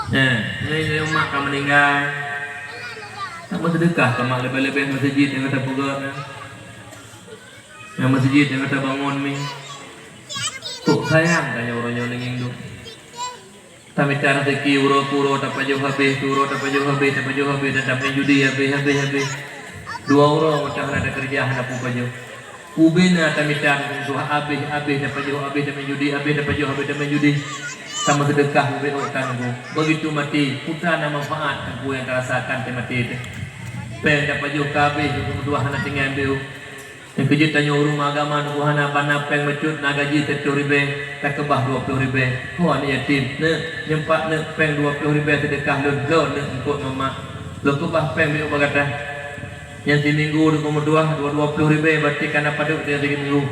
Eh, nyoe mak ka meuninggai. Tameuseudekah keu mak, leubeh-leubeh meuseujid nyang ka tapeugöt nyan. Nyang meuseujid nyang ka tabangun mi. Kok sayang tanyoe uroe nyoe ngieng dum. Tamita raseuki uroe keu uroe tapajoh habéh, keu uroe tapajoh habéh, tapajoh habéh, dan tameuin judi habéh, habéh, habéh. Dua uroe mantong hana takeureuja, hana peue pajoh. Ubena tamita, tapajoh habéh, habéh, tapajoh habéh, tameuin judi habéh, tapajoh habéh, tameuin judi. Tameuseudekah ubé ôk tan Teungku. Begitu maté, peue na manfaat Teungku nyang tarasakan teuh maté teuh. Péng tapajoh ka habéh, Teungku meutuah hana tinggai ubé ôk. Nyang keujeuet tanyoe ureueng agama Teungku hana bana péng meucut na gaji siratoh ribèe, takeubah dua ploh ribèe. Ho aneuk yatim, neuk, nyoe pat neuk péng dua ploh ribèe seudeukah lôn, lôn neuk eungkôt ngon mak. Lôn keubah péng beuet bak gata. Nyang siminggu Teungku meutuah dua, dua ploh ribèe, berarti ka na padub tiga minggu.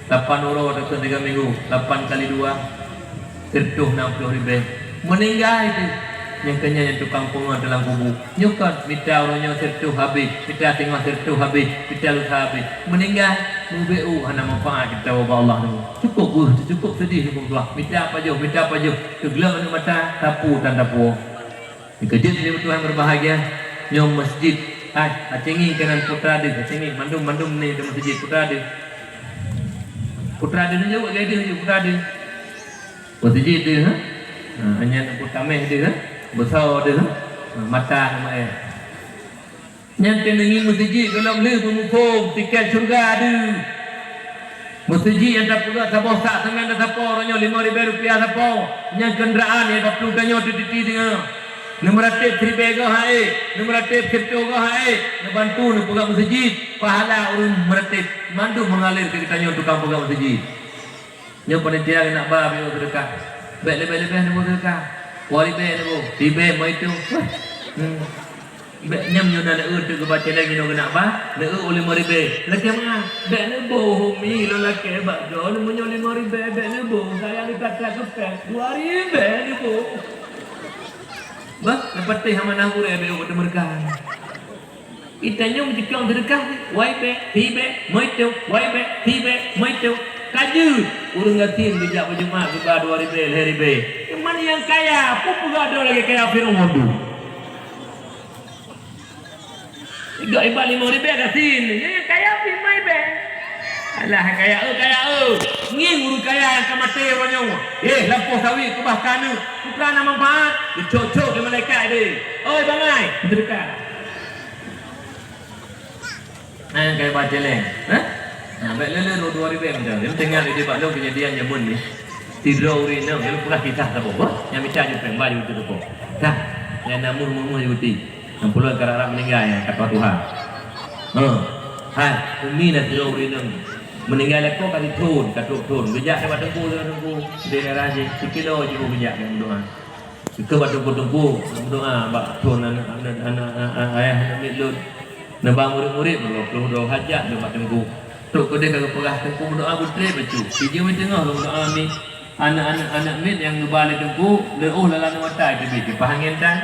Lapan uroe ataupun tiga minggu, lapan kali dua. Siratoh nam ploh ribèe. Meuninggai teuh. Nyang keunyan nyang tukang pungo dalam kubu. Nyoe kon mita uroe nyoe siratoh habéh, mita teungoh siratoh habéh, mita lusa habéh. Meuninggai, meubeuet ôk hana manfaat geutanyoe bak Allah nyoe. Cukôp beuh, cukôp seudeh nyoe tuah. Mita pajoh, mita pajoh. Teugleng aneuk mata, tapu tan tapuwoe. Keujeuet lé Tuhan berbahagia, nyoe masjid. Hai, acengi keunan putra deuh, acengi mandum-mandum ni di masjid putra deuh. Putra deuh nyoe, lagèe deuh nyoe putra deuh. Meuseujid deuh, ha? Ha, nyan peutamèh deuh, ha? Beusoe deuh, ha? Ha, mata ngon maé. Nyan teuneungi meuseujid gohlom lheueh beumuphom tiket syeuruga deuh. Meuseujid nyang tapeugah saboh sak seumen dan sapo, uroe nyoe limong ribèe rupiah sapo. Nyan keundaraan nyang taplueng tanyoe teutiti singoh. Neumeuratéb siribèe goh han ék, neumeuratéb siratoh goh han ék, neubantu neupeugah meuseujid, pahala ureueng meuratéb, mandum meungalir keu geutanyoe tukang peugah meuseujid. Nyoe panitia keuneuk ba beuet seudeukah. Bèk leubeh-leubeh neuboh seudeukah. Dua ribèe neuboh, ribèe meuitu. Hmm. Bèk nyam nyoe na neueu teuk geuba céléng nyoe keuneuk ba, neueu limong ribèe. Lakèe mangat. Bèk neuboh umi lôn lakèe bak droeneuh meunyoe limong ribèe bèk neuboh. Sayang that-that keu péng. Dua ribèe neuboh. Bah, neupatéh amanah gurèe bèk teumeureuka. Geutanyoe meucukong seudeukah, wai bèe, hi bèe, meuitu, wai bèe, hi bèe, meuitu. Ka jeuet, ureueng gasien geujak bak Jumat geuba dua ribèe, lhèe ribèe. Teuma nyang kaya, peue peugah droe lagèe kaya Fir'aun tu. Gak iba limong ribèe gasien, nyang kaya pih mai bèe. Alah, kaya, eh, kaya, eh. Ngieng ureueng kaya nyang ka maté uroe nyoe. Eh, lampôh saweue keubah keu aneuk. Peue na manfaat? Geucok-cok lé malaikat deh. Oi, bangai, seudeukah. Nah, nyang kaya ba céléng, eh? Nah, bèk lé-lé dua-dua ribèe macam. Lôn teuingat lé bak lôn keujadian jameun nyoe. Sidroe ureueng inong, lôn peugah kisah saboh, bah. Nyang mita jipéng, bah, jipeuteupeu. Dah, nyang na muih-muih jipeuti. Nyang pulon ka rab-rab meuninggai, nyang ka tuha-tuha. Heh. Hai, umi na sidroe ureueng inong. Meuninggai lakoe ka sithon, ka trok thon. Geujak bak teungku, teungku. Di daerah jih, sikilo jih geujak meudoa. Keu bak teungku-teungku meudoa bak thon aneuk, aneuk, aneuk, aneuk, ayah aneuk miet lôn. Neuba murit-murit meulôn ploh droe hajat lôn bak teungku. Trok keudeh ka geupeugah teungku meudoa beutrép bacut. Sijeuem teungoh lôn meudoa mi. Aneuk, aneuk, aneuk miet nyang geuba lé teungku, leuôh lalan mata teubiet keu pahan ngieng tan.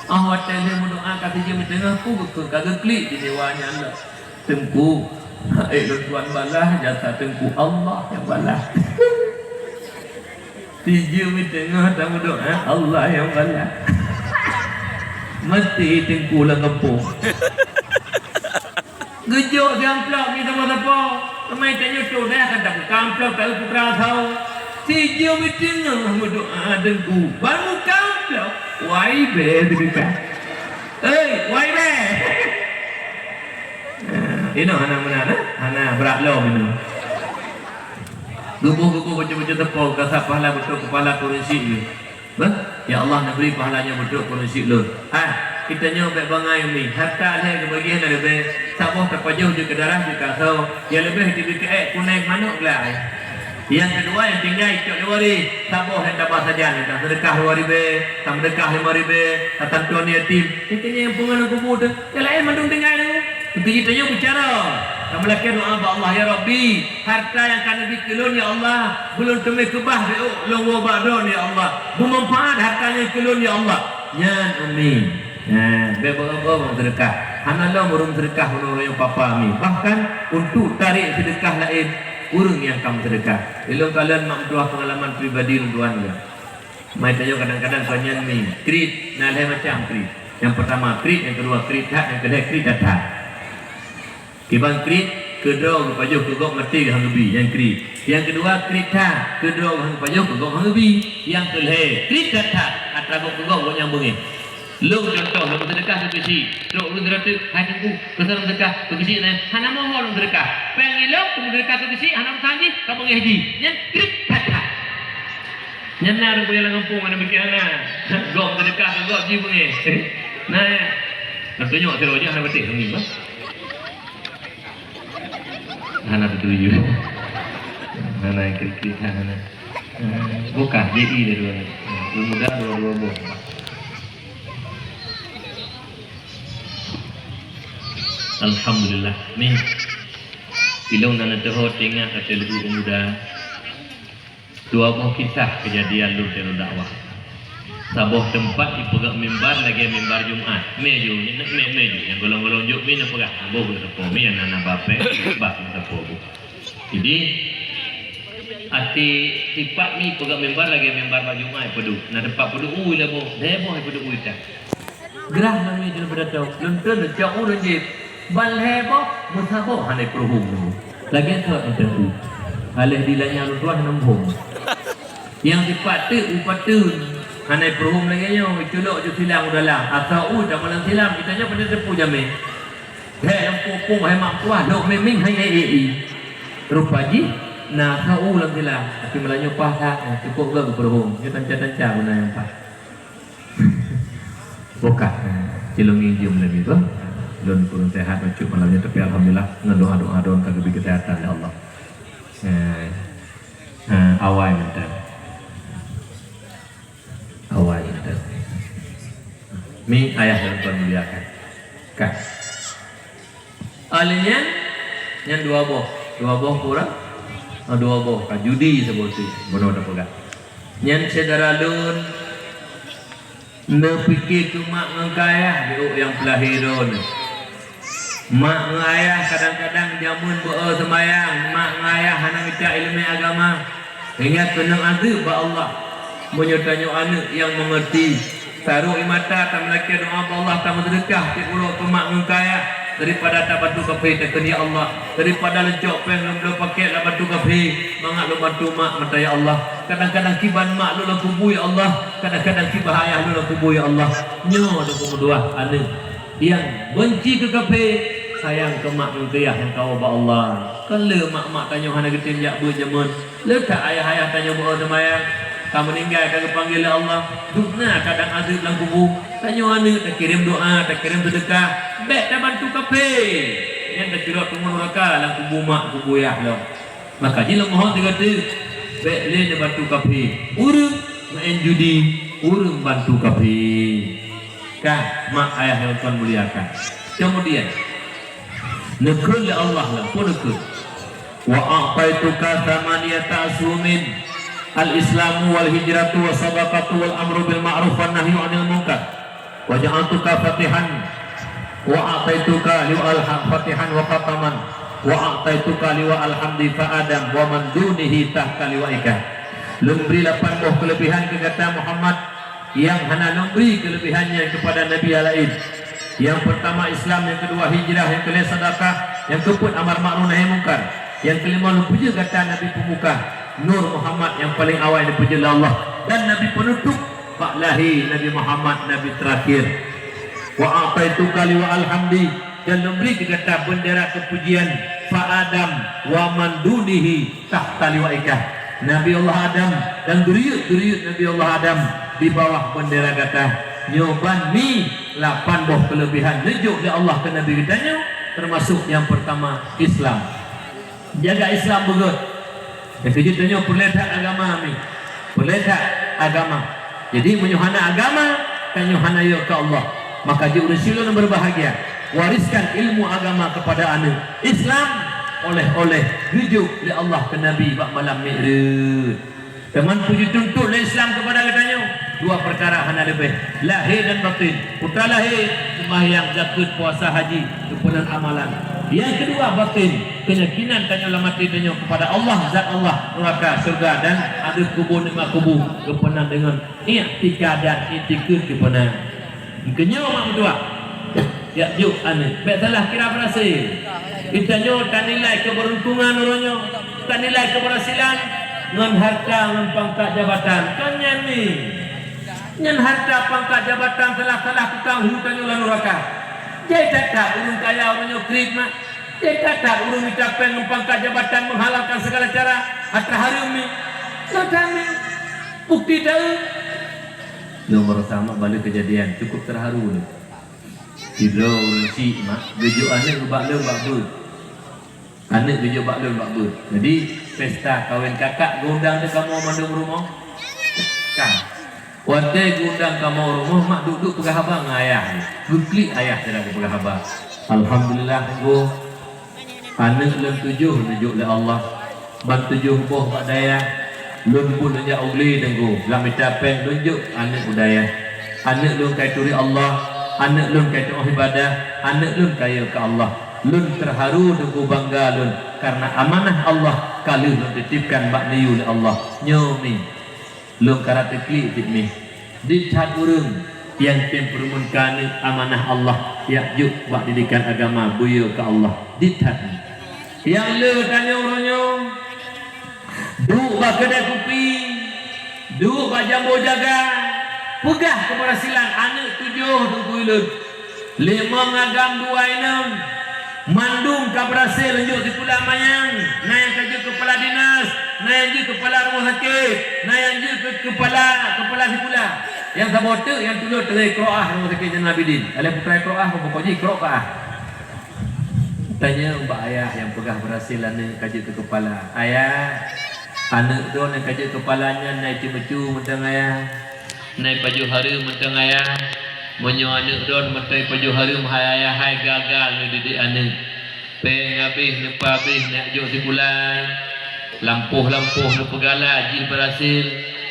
Óh watèe lheueh meudoa ka sijeuem teungoh, peue geukheun ka geuklik di dewa nyan lom. Teungku, hai lôn tuan balah jasa teungku, Allah nyang balah. Sijeuem teungoh tameudoa, Allah nyang balah. Meusti teungku lam gampông. Geujok di amplop di sapo-sapo. Teuma tanyoe tuléh kan tabuka amplop, taeu putra sawo. Sijeuem teungoh meudoa teungku, ban buka amplop. Wai bèe teuka. Hei, wai bèe. Nah, inoe hana meunan, eh? Hana brat lom inoe. Geuboh-geuboh bacut-bacut teupeu, gasa pahala beutôi keupala kureueng syik nyoe. Beuh, ya Allah, neubri pahala nyoe beutôi kureueng syik lôn. Ah, geutanyoe bèk bangai umi, harta lhèe geubagi hana leubeh, saboh tapajoh jeuet keu darah jeuet keu asoe, nyang leubeh jeuet keu ék kunèng manok glai. Nyang keudua nyang tinggai cok lé waréh, saboh nyang taba sajan, nyang taseudeukah dua ribèe, tameudekah limong ribèe, tasantuan yatim. Nyan keuh nyang peungon lam kubu teuh, nyang laén mandum tinggai teuh. Nyan keuh jih tanyoe beucara, tameulakèe doa bak Allah, "Ya Rabbi, harta nyang ka neubi keu lôn, ya Allah, beulôn teumé keubah beuh lôn woe bak Droeneuh, ya Allah. Beumanfaat harta nyan keu lôn, ya Allah." Nyan umi. Nah, bèk beu-beu seudeukah. Hana lom ureueng seudeukah meunurot papa mi. Bahkan, untuk tarék seudeukah laén, ureueng nyang ka meuseudeukah. Ilôn kalon mak meutuah peungalaman pribadi lôn tuan nyoe. Mai tanyoe kadang-kadang kon nyan mi. Kriet, na lhèe macam kriet. Nyang peurtama kriet, nyang keudua kriet that, nyang keulhèe kriet that-that. Kiban kriet, keudroe geupajoh keu gob maté han geubi, nyan kriet. Nyang keudua kriet that, keudroe han geupajoh keu gob han geubi. Nyang keulhèe kriet that-that, atra gob keu gob, gobnyan beungéh. Lôn contoh, lôn seudeukah keu geuchik, trok lôn seudeukah, hai Teungku, keu lôn seudeukah keu geuchik nyan, hana meuho lôn seudeukah. Péng ilôn, keu seudeukah keu geuchik, hana meusajan jih, ka beungéh jih. Nyan kriet that-that. Nyan na ureueng peue lam gampông, hana pike hana. Gob seudeukah keu gob jih beungéh. Nah, tatunyok sidroe jih hana patéh kami, bah. Hana tatuju. Hana kriet-kriet, hana. Bukan, J I dia dua ni. Ureueng muda dua-dua boh. Alhamdulillah. Ni, ilôn na neutuho teuingat ateueh leuheuh ureueng muda. Dua boh kisah keujadian lôn dakwah. Saboh teumpat ipeugah mimbar lagèe mimbar Jumat. Mé ju, mé, mé ju. Nyang golom-golom jok mi neupeugah. Boh geuteupeu mi, nyang na, na bapèe, bah geuteupeu boh. Jadi, até tipat mi ipeugah mimbar lagèe mimbar bak Jumat peuduek. Na teumpat peuduek ui lhèe boh, lhèe boh peuduek ui that. Grah lom mi jeuet pidato, lôn treun lôn cok u lôn jieb. Ban lhèe boh, meusaboh hana peuruhom lom. Lagèe thot meuteumpu. Aléh di lanyang lôn tuan hana muphom. Nyang sipat teuk u pateuen, hana peuruhom lagèe nyoe, iculok ju silang u dalam. Asa u tamong lam silam, geutanyoe pandai teupeu jamé. Hai lam pung-pung, hai mak kuah, lok mimeng, hai, hai, hai, hai. Rupa jih, na asa u lam silam. Tapi malam nyoe paih that, cukôp gèt geupeuruhom. Nyoe tanca-tanca guna nyang paih. Bukan. Cilong injum lagi tu. Lôn kurang sehat bacut malam ni, tapi alhamdulillah ngon doa-doa droen ka geubri kesehatan lé Allah. Eh, eh, awai mantap. Awai mantap. Mi ayah lôn kon muliakan. Kan. Alèh nyan, nyan dua boh. Dua boh kurang? Ah, dua boh. Ka judi saboh teuk. Bunoe tapeugah. Nyan syedara lôn, neupike keu mak ngon keu ayah di ôk nyang peulahé droeneuh. Mak ngon ayah kadang-kadang jameun beu-o seumayang, mak ngon ayah hana mita ileumèe agama. Ingat keuneuk azeueb bak Allah. Meunyoe tanyoe aneuk nyang meungeurti, tarok ie mata, tameulakèe doa bak Allah, tameuseudeukah tiep uroe keu mak ngon keu ayah, daripada tabantu kafé, takheun, "Ya Allah, daripada leuncok péng lôn bloe pakèt lôn bantu kafé, mangat lôn bantu mak mantong, ya Allah. Kadang-kadang kiban mak lôn lam kubu, ya Allah. Kadang-kadang kiban ayah lôn lam kubu, ya Allah." Nyoe dua peuh dua aneuk nyang beunci keu kafé, sayang keu mak ngon keu yah nyang ka woe bak Allah. Kon lé mak-mak tanyoe hana geutem jak beuet jameun. Le that ayah-ayah tanyoe beu-o seumayang, ka meuninggai, ka geupanggil lé Allah. Dum na kadang azeueb lam kubu. Tanyoe aneuk takirém doa, takirém seudeukah, bèk tabantu kafé. Nyan tacurok teungoh nuraka lam kubu mak, kubu yah lom. Maka jih lôn mohon sigoe teuk, bèk lé neubantu kafé. Ureueng meu'en judi, ureueng bantu kafé. Ka, mak ayah nyang kon muliakan. Kemudian, neukheun lé Allah lom, peue neukheun? "Wa a'taituka tsamaniyata ashumin, al-Islamu wal hijratu was sadaqatu wal amru bil ma'ruf wan nahyu 'anil munkar. Wa ja'altuka fatihan, wa a'taituka liwa'al ha-, fatihan wa khataman, wa a'taituka liwa'al hamdi fa Adam wa man dunihi tahta liwa'ika." Lôn bri lapan boh keuleubehan keu gata Muhammad, nyang hana lôn bri keuleubehan nyan keupada nabi nyang laén. Nyang peurtama Islam, nyang keudua hijrah, nyang keulhèe sedekah, nyang keupeuet amar ma'ruf nahi mungkar, nyang keulimong lôn peujeuet gata nabi peumuka, Nur Muhammad nyang paleng awai neupeujeuet lé Allah, dan nabi peunutôp bak lahé Nabi Muhammad, nabi teurakhir. Wa a'taituka liwa'al hamdi, dan lôn bri keu gata beundera keupujian, fa Adam wa man dunihi tahta liwa'ika. Nabi Allah Adam dan duriyeuet-duriyeuet Nabi Allah Adam di bawah beundera gata. Nyoe ban mi lapan boh keuleubehan neujok lé Allah keu Nabi geutanyoe, teumasok nyang peurtama Islam. Jaga Islam beugöt. Nyang keujeuet tanyoe peureulèe that agama mi. Peureulèe that agama. Jadi, meunyoe hana agama, tanyoe hana yo keu Allah. Maka jih ureueng syedara nyang berbahagia, wariskan ilmu agama kepada aneuk. Islam oleh-oleh geujok lé Allah keu Nabi bak malam Mi'raj. Teuma peue jituntut lé Islam keupada geutanyoe? Dua peukara hana leubeh, lahé dan batin. Peukara lahé, seumahyang, zakeuet, puasa, haji, keupeunang amalan. Nyang keudua, batin, keuyakinan tanyoe lam até tanyoe keupada Allah, zat Allah, neuraka, syeuruga, dan adab kubur, nikmat kubur, geupeunang deungon iktikad dan iktikad geupeunang. Keunyoe mak meutuah, jak jok aneuk, bék salah kira beurasé. Geutanyoe tanilai keubeuruntungan uroe nyoe, tanilai keubeurasilan ngon harta, ngon pangkat jabatan. Kon nyan ni. Nyan harta, pangkat jabatan, salah-salah tukang hu tanyoe lam neuraka. Jai that-that ureuëng kaya uroe nyoe kriet mak. Jai that-that ureuëng mita péng ngon pangkat jabatan menghalalkan segala cara atra hareuem ni. Nyan that ni. Bukti taeu. Nyoe baroesa mak baleue keujadian cukup teuharu lé. Sidroe ureuëng chik mak geujok aneuk bak lôn bak beuet. Aneuk geujok bak lôn bak beuet. Jadi, pesta kawen kakak geuundang teuh kamoe mandum rumoh? Ka. Watée geuundang kamoe rumoh, mak duek-duek peugah haba ngon ayah. Geuklik ayah cara geupeugah haba. Alhamdulillah, Teungku. Aneuk lôn tujoh neujok lé Allah. Ban tujoh boh bak dayah. Lôn buet neujak u glé Teungku, lam mita péng lôn jok aneuk u dayah. Aneuk lôn ka ituri Allah, aneuk lôn ka iteuôh ibadah, aneuk lôn ka yö keu Allah. Lôn teuharu Teungku, bangga lôn, kareuna amanah Allah ka lheueh lôn titipkan bak neuyue lé Allah. Nyoe mi, lôn karab teuklik cit mi. Dit that ureuëng nyang tem peureumeun keu aneuk amanah Allah, jak jok bak didikan agama, beuyö keu Allah. Dit that mi. Nyang le tanyoe uroe nyoe, duek bak keudè kupi, duek bak jambo jaga, peugah keubeurasilan aneuk tujoh Teungku lôn. Limong agam dua inong, mandum ka beurasé lôn jok sikula manyang, na nyang ka jeuet keupala dinas, na nyang jeuet keupala rumoh sakét, na nyang jeuet keu-, keupala, keupala sikula. Nyang saboh teuk nyang tulôt teungoh Iqroah rumoh sakét Zainal Abidin. Alah putra Iqroah, pokok jih Iqroah. Tanyong bak ayah nyang peugah beurasé aneuk ka jeuet keu keupala, "Ayah, aneuk droeneuh ka jeuet keupala nyan na iceumeucue mantong ayah, na ipajoh hareuem mantong ayah. Meunyoe aneuk droeneuh mantong ipajoh hareuem hai ayah hai, gagal neudidik aneuk. Péng habéh, neupeuhabéh neujak jok sikula." Lampôh-lampôh neupeugala jih beurasé,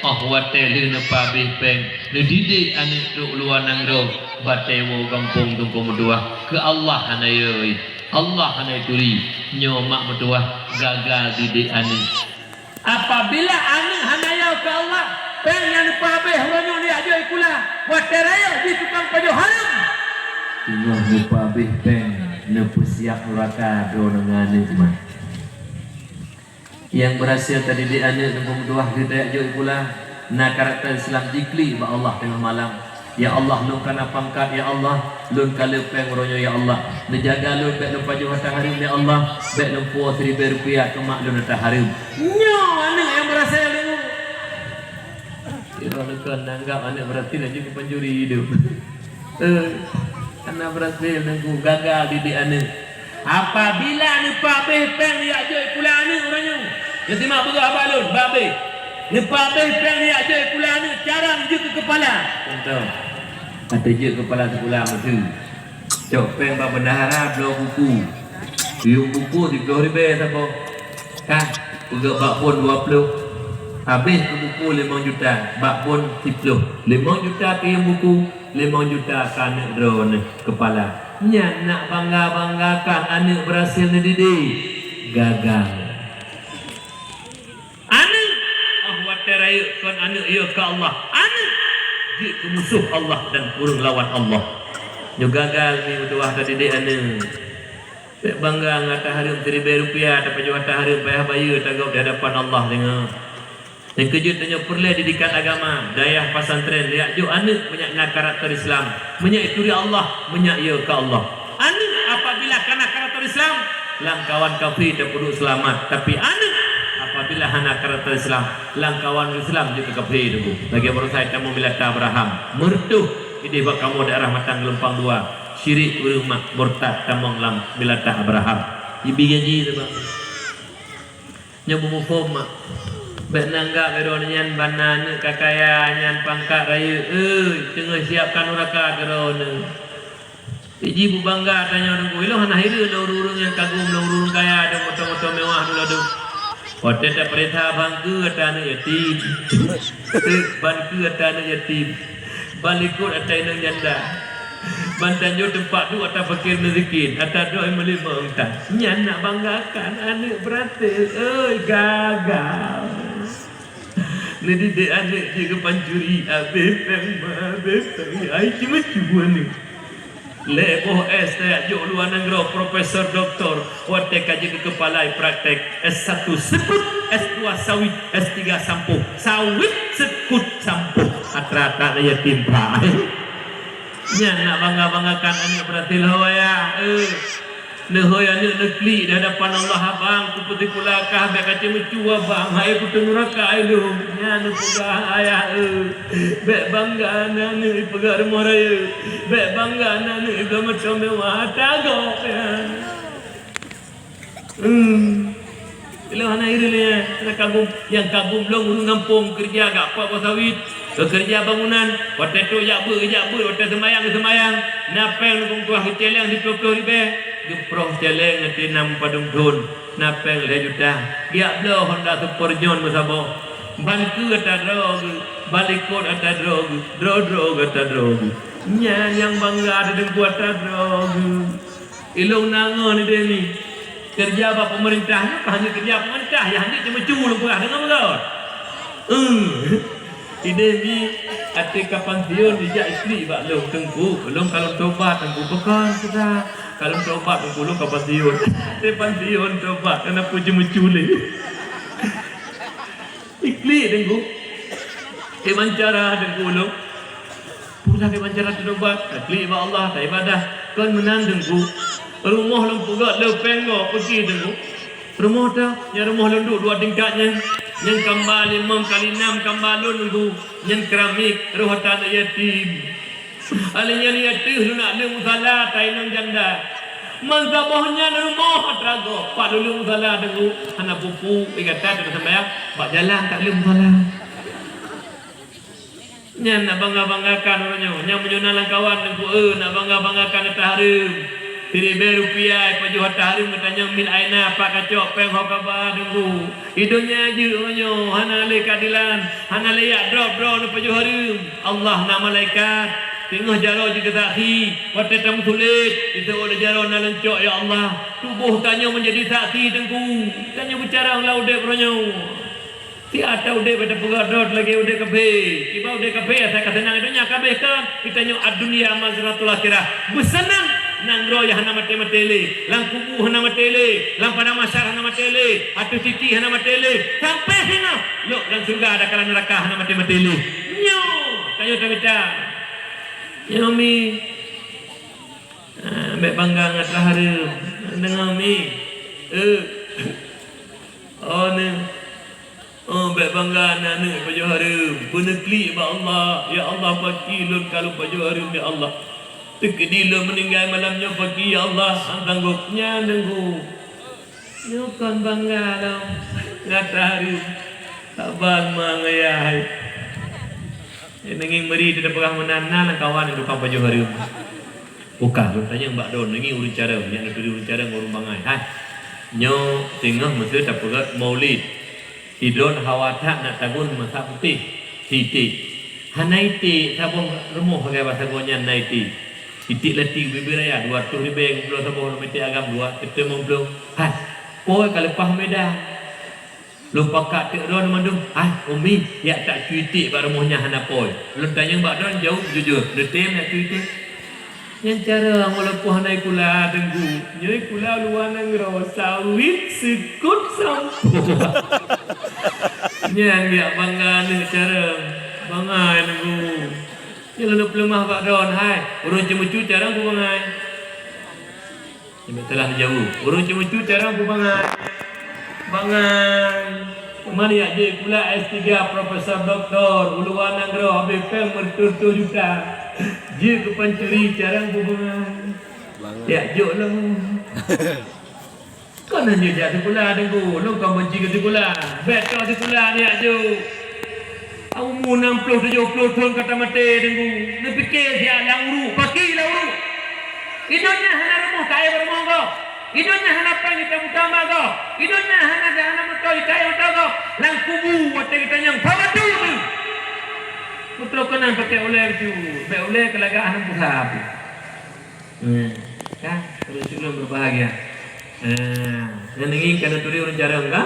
óh watée lheueh neupeuhabéh péng, neudidik aneuk trok luwa nanggroe, batée woe gampông Teungku meutuah. Keu Allah hana yö, Allah hana turi, nyoe mak meutuah gagal didik aneuk. Apabila aneuk hana yö keu Allah, péng nyang neupeuhabéh uroe nyoe neujak jok sikula, watée rayeuk jih tukang pajoh hareuem. Teungoh neupeuhabéh péng, neupeusiab neuraka droeneuh ngon aneuk mak. Nyang beurasé tadidik aneuk Teungku meutuah geuteuek jok sikula, na karakter Islam jiklik bak Allah teungoh malam. "Ya Allah, lôn ka na pangkat, ya Allah, lôn ka le péng uroe nyoe, ya Allah. Neujaga lôn, bék lôn pajoh atra hareuem, ya Allah, bék lôn puwoe siribée rupiah keu mak lôn atra hareuem." Nyoe aneuk nyang beurasé lôn. Sidroe leukeun neuanggab aneuk beurasé laju keu pencuri hidup. Eh, hana beurasé Teungku, gagal didik aneuk. Apabila neupeuhabéh péng neujak jok sikula aneuk uroe nyoe, nyoe simak peugah bak lôn, babeh. Neupeuhabéh péng neujak jok sikula aneuk, cara neujeuet keu keupala. Contoh, ka teujeuet keupala sikula meuteue. Cok péng bak bendahara bloe buku. Yuem buku siplôh ribée saboh. Kah, peugöt bak bon dua ploh. Habéh keu buku limong juta, bak bon siplôh. Limong juta keu yuem buku, limong juta keu aneuk droeneuh keupala. Nyan nak bangga-banggakan aneuk beurasé neudidik. Gagal. Aneuk, óh watée rayeuk kon aneuk yö keu Allah. Aneuk jeuet keu musoh Allah dan ureuëng lawan Allah. Nyoe gagal mi meutuah tadidik aneuk. Bék bangga ngon atra hareuem siribée rupiah, tapajoh atra hareuem payah bayeue, tagob di hadapan Allah deungoe. Nyang keujeuet tanyoe peureulée didikan agama, dayah pesantren, jak jok aneuk meunyak na karakter Islam, meunyak ituri Allah, meunyak yö keu Allah. Aneuk apabila ka na karakter Islam, lam kawan kafé tapeuduek seulamat, tapi aneuk apabila hana karakter Islam, lam kawan Islam jeuet keu kafé Teungku. Lagée baroesa tamong milata Abraham, meureutoh idéh bak kamoe daerah Matang Geulumpang Dua, syirik ureuëng mak murtad tamong lam milata Abraham. Ibi gaji teuma. Nyoe beumuphom mak. Bék neuanggab droeneuh nyan ban na aneuk ka kaya nyan pangkat rayeuk, eh, teungoh siapkan neuraka droeneuh. Iji beubangga tanyoe Teungku, ilong hana hireuen lé ureuëng-ureuëng nyang kagum lé ureuëng kaya dan moto-moto mewah dulu tu. Watée tapeurintah bang keu atra aneuk yatim, ban keu atra aneuk yatim, ban likot atra inong janda. Ban tanyoe teumpat duek ata fakir miskin, ata droe meulimong tan. Nyan nak banggakan aneuk beurate, oi gagal. Neudidik aneuk jeuet keu pancuri, abéh péng ma, abéh péng ai, ceumeucue aneuk. Lhée boh S tajak jok luwa nanggroe, profesor, doktor, watée ka jeuet keu keupala praktek, S satu sekut, S dua sawit, S tiga sampoh, sawit sekut sampoh, atra-atra yatim piatu. Nyan nak bangga-banggakan aneuk beurate lheueh ayah, eh. Neuhôi aneuk neuklik di hadapan Allah, "Abang, kupeuteukulakah bèk kaceumeucue abang, hai kuteunuraka ilôn." Nyan neupeugah ayah, eh. Bèk bangga aneuk ipeugah rumoh rayeuk. Bèk bangga aneuk ipeugah meucom meuwah, atra gob nyan. Hmm. Ilôn hana hireuen lé nyan, hana kagum. Nyang kagum lôn ureueng gampông keureuja gak pot boh sawit, keureuja bangunan, watée trok jak beuet, jak beuet, watée seumayang, seumayang. Na péng lôn tuah geucéléng siplôh-plôh ribèe, geuproh céléng ngon nam padum thon. Na péng lhée juta, geujak bloe Honda Super nyoe meusaboh. Ban keu ata droe geuh, ban likot ata droe geuh, droe-droe geuh ata droe geuh. Nyan nyang bangga teudeueng ata droe geuh. Ilôn na ngon idéh mi. Keureuja bak peumeurintah nyoe ka hana keureuja peumeurintah, nyang hana ceumeucue lôn peugah deungon beurot. Eh, idéh mi até ka pansiun ijak iklik bak lôn, "Teungku, lôn ka lôn tobat, Teungku." "Pakon, Ustaz?" "Ka lôn tobat, Teungku, lôn ka pansiun." Até pansiun tobat, hana peue ceumeucue lé. Iklik Teungku. Kiban cara Teungku lôn. Pula kiban cara teutobat, taklik bak Allah, taibadah. Kon meunan Teungku. Rumoh lôn peugöt lé péng gob, peuki Teungku. Rumoh ta, nyang rumoh lôn duek dua tingkat nyan. Nyan kamba limong kali nam kamba lôn Teungku. Nyan keramik, roh ata aneuk yatim. Alah nyan ateueh lôn nak leueng musala, tainong janda. Meusaboh nyan rumoh atra gob, pat lôn leueng musala Teungku. Hana pupu, eh, gata teuma sambayang, bak jalan tak leueng musala. Nyan nak bangga-banggakan uroe nyoe. Nyan meunyoe na lam kawan Teungku, eh, nak bangga-banggakan ata hareuem. Siribèe rupiah ipajoh ata hareuem, geutanyong min aina, pat kacok péng ho kaba Teungku. Di donya jeuet uroe nyoe, hana lé keadilan, hana lé jak drob droe neupajoh hareuem. Allah na malaikat, teungoh jaroe jeuet keu saksi, watèe tameusulet, jiteuôt lé jaroe na leuncok, ya Allah, tuboh tanyoe meunjadi saksi Teungku. Tanyoe beucarông lam udép uroe nyoe. Siat ta udép bak tapeugah droe lagèe udép kafé. Kiban udép kafé asai ka seunang di donya ka abéh kon. Geutanyoe ad-dunya mazratul akhirah. Beuseunang nanggroe nyang hana maté-maté lé, lam kubu hana maté lé, lam padang mahsyar hana maté lé, ateueh titik hana maté lé, sampoe singoh lhok lam syeuruga dan lam neuraka hana maté-maté lé. Nyoe tanyoe tamita. Nyoe mi. Ah, bèk bangga ngon ata hareuem. Deungö mi. Eh. Oh, ni. Oh, bèk bangga aneuk-aneuk pajoh hareuem. Beuneuklik bak Allah. Ya Allah, paki lôn ka lôn pajoh hareuem, ya Allah. Teukeudi lôn meuninggai malam nyoe paki, ya Allah. Han sanggôp nyan Teungku. Nyoe kon bangga lom. Ngon ata hareuem. Saban ma ngon yah hai. Nanging meuri teupeugah meunan na lam kawan nyang tukang pajoh hareuem. Bukan, lôn tanyong bak droe, nanging ureueng carông, nyang neuturi ureueng carông ureueng bangai. Hai. Nyoe teungoh meuseu tapeugöt maulid. Sidroe hawa that nak tagun masa putéh, siték. Hana iték saboh rumoh sagai bak sagoe nyan na iték. Iték lati ubé-ubé raya dua reutôh ribèe, geubloe saboh rumoh iték agam dua reutôh limong ploh. Hai, po ka leupah medan. Lôn pakat teuk droe mandum, "Hai, Umi, jak tacu iték bak rumoh nyan hana po." Lôn tanyong bak droe jaweueb jujur, "Neutem jak cu iték?" Nyan carông walaupun hana ikula Teungku. Nyoe ikula luwa nanggroe, sawit seukôt sampoe. Nyan geujak bangga aneuk carông. Bangai Teungku. Nyan lôn peuleumoh bak droe, hai, ureueng ceumeucue carông peue bangai. Nyan salah neujaweueb. Ureueng ceumeucue carông peue bangai. Bangai. Teuma jak jeuet kula S tiga, profesor, doktor, u luwa nanggroe, habéh péng meureutôh-reutôh juta. Jeuet keu pancuri carông peue bangai. Bangai. Jak jok lom. Kon hana jak sikula Teungku, lôn kon banci keu sikula. Bèk troh sikula jak jok. Umu nam ploh tujôh ploh thon ka tamaté Teungku. Neupike siat lam uruek, paki lam uruek. Di donya hana rumoh taéh bak rumoh gob. Di donya hana péng tamuta bak gob. Di donya hana, hana moto taéh moto gob. Lam kubu watèe geutanyong, "Peue batu tu?" Beutôi keunan pakai ulèe tu. Bèk ulèe keu lagak hana pusat. Hmm. Kan? Ureueng syedara berbahagia. Ah, nyang ninggi ka neuturi ureueng jareueng ka?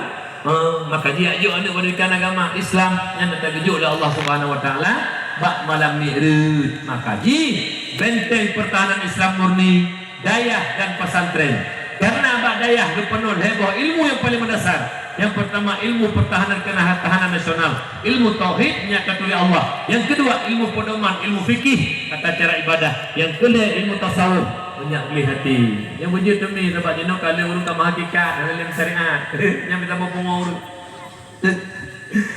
Ah, maka jijak jok aneuk pendidikan agama Islam nyang teugeujok lé Allah Subhanahu wa Taala bak malam Mi'raj. Maka jih benteng pertahanan Islam murni dayah dan pesantren. Karena bak dayah geupeunoh lhèe boh ilmu nyang paling mendasar. Yang pertama, ilmu pertahanan keunahan-, tahanan nasional. Ilmu tauhid, nyan ka turi Allah. Yang kedua, ilmu pedoman, ilmu fikih, tata cara ibadah. Yang keulhèe, ilmu tasawuf, meunyak gleh até. Nyang beujeuet teumi, sabab jinoe ka lheueh ureueng ka meuhakikat, hana lé meusyariat. Nyang mita beupungo ureueng.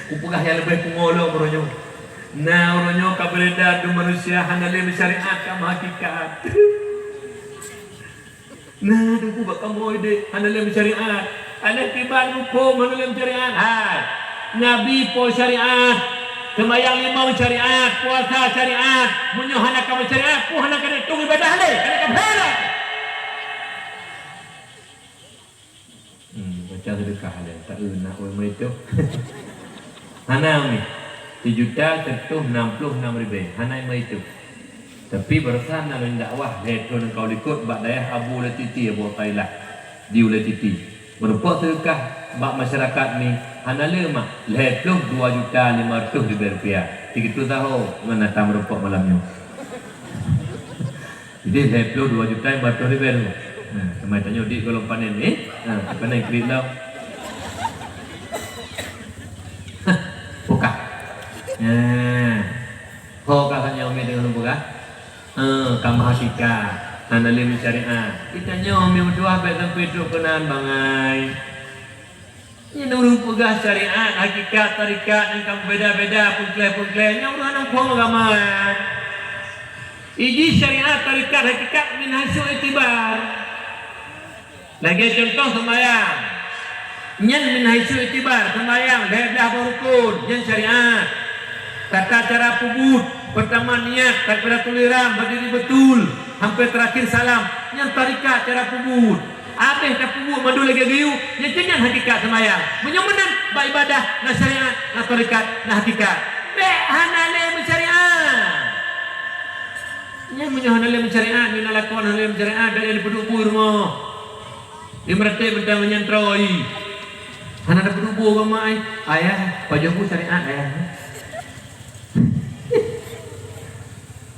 Kupeugah nyang leubeh pungo lom uroe nyoe. Na uroe nyoe ka beureda dum manusia hana lé meusyariat ka meuhakikat. Na teungku bak kamoe deh hana lé meusyariat. Hana kiban huköm hana lé meusyariat. Hai, Nabi po syariat, seumayang limong syariat, puasa syariat. Meunyoe hana ka meusyariat, peue hana ka neutong ibadah lé? Hana ka phela. Hmm, baca sedekah lé, tak eu nak ureueng meuitu. Hana mi. Sijuta seratus enam puluh enam ribèe. Hana meuitu. Tapi barosan na lôn dakwah lhèe thôn nyang ka likot bak dayah Abu Latiti, Abu Thailah di Ulatiti. Meurumpok sedekah bak masyarakat mi hana le mak lhèe ploh dua juta lima ratus ribèe rupiah. Sigitu saho ngon ata meurumpok malam nyoe. Jadi lhèe ploh dua juta lima ratus ribèe tu. Nah, sama tanyoe di golom panen ni. Nah, panen kredit lom. Buka. Nah. Ho ka tanyoe mi deungon buka. Eh, ka meuhakikat, hana lé meusyariat. Geutanyoe mi meutuah bèk sampai trok keunan bangai. Nyan ureueng peugah syariat, hakikat, tarekat nyang ka meubeda-beda, peuengkleh-peuengkleh, nyan ureueng hana muphom agama. Iji syariat, tarekat, hakikat min haitsu i'tibar. Lagèe cuntoh seumayang. Nyan min haitsu i'tibar, seumayang lhèe blah boh rukun, nyan syariat. Tata cara peubuet, peurtama niat, takbiratul ihram, berdiri betul, sampai terakhir salam, nyan tarekat cara peubuet. Abéh tapeubuet mandum lagèe geuyue, nyan keunan hakikat seumayang. Meunyoe meunan, bak ibadah na syariat, na tarekat, na hakikat. Bèk hana lé meusyariat. Nyan meunyoe hana lé meusyariat, nyoe na lakon hana lé meusyariat, bèk lé neupeuduek bu rumoh. Di meuratéb mantong nyan trôi. Hana neupeuduek bu rumoh ai. Ayah, pajoh bu syariat ayah.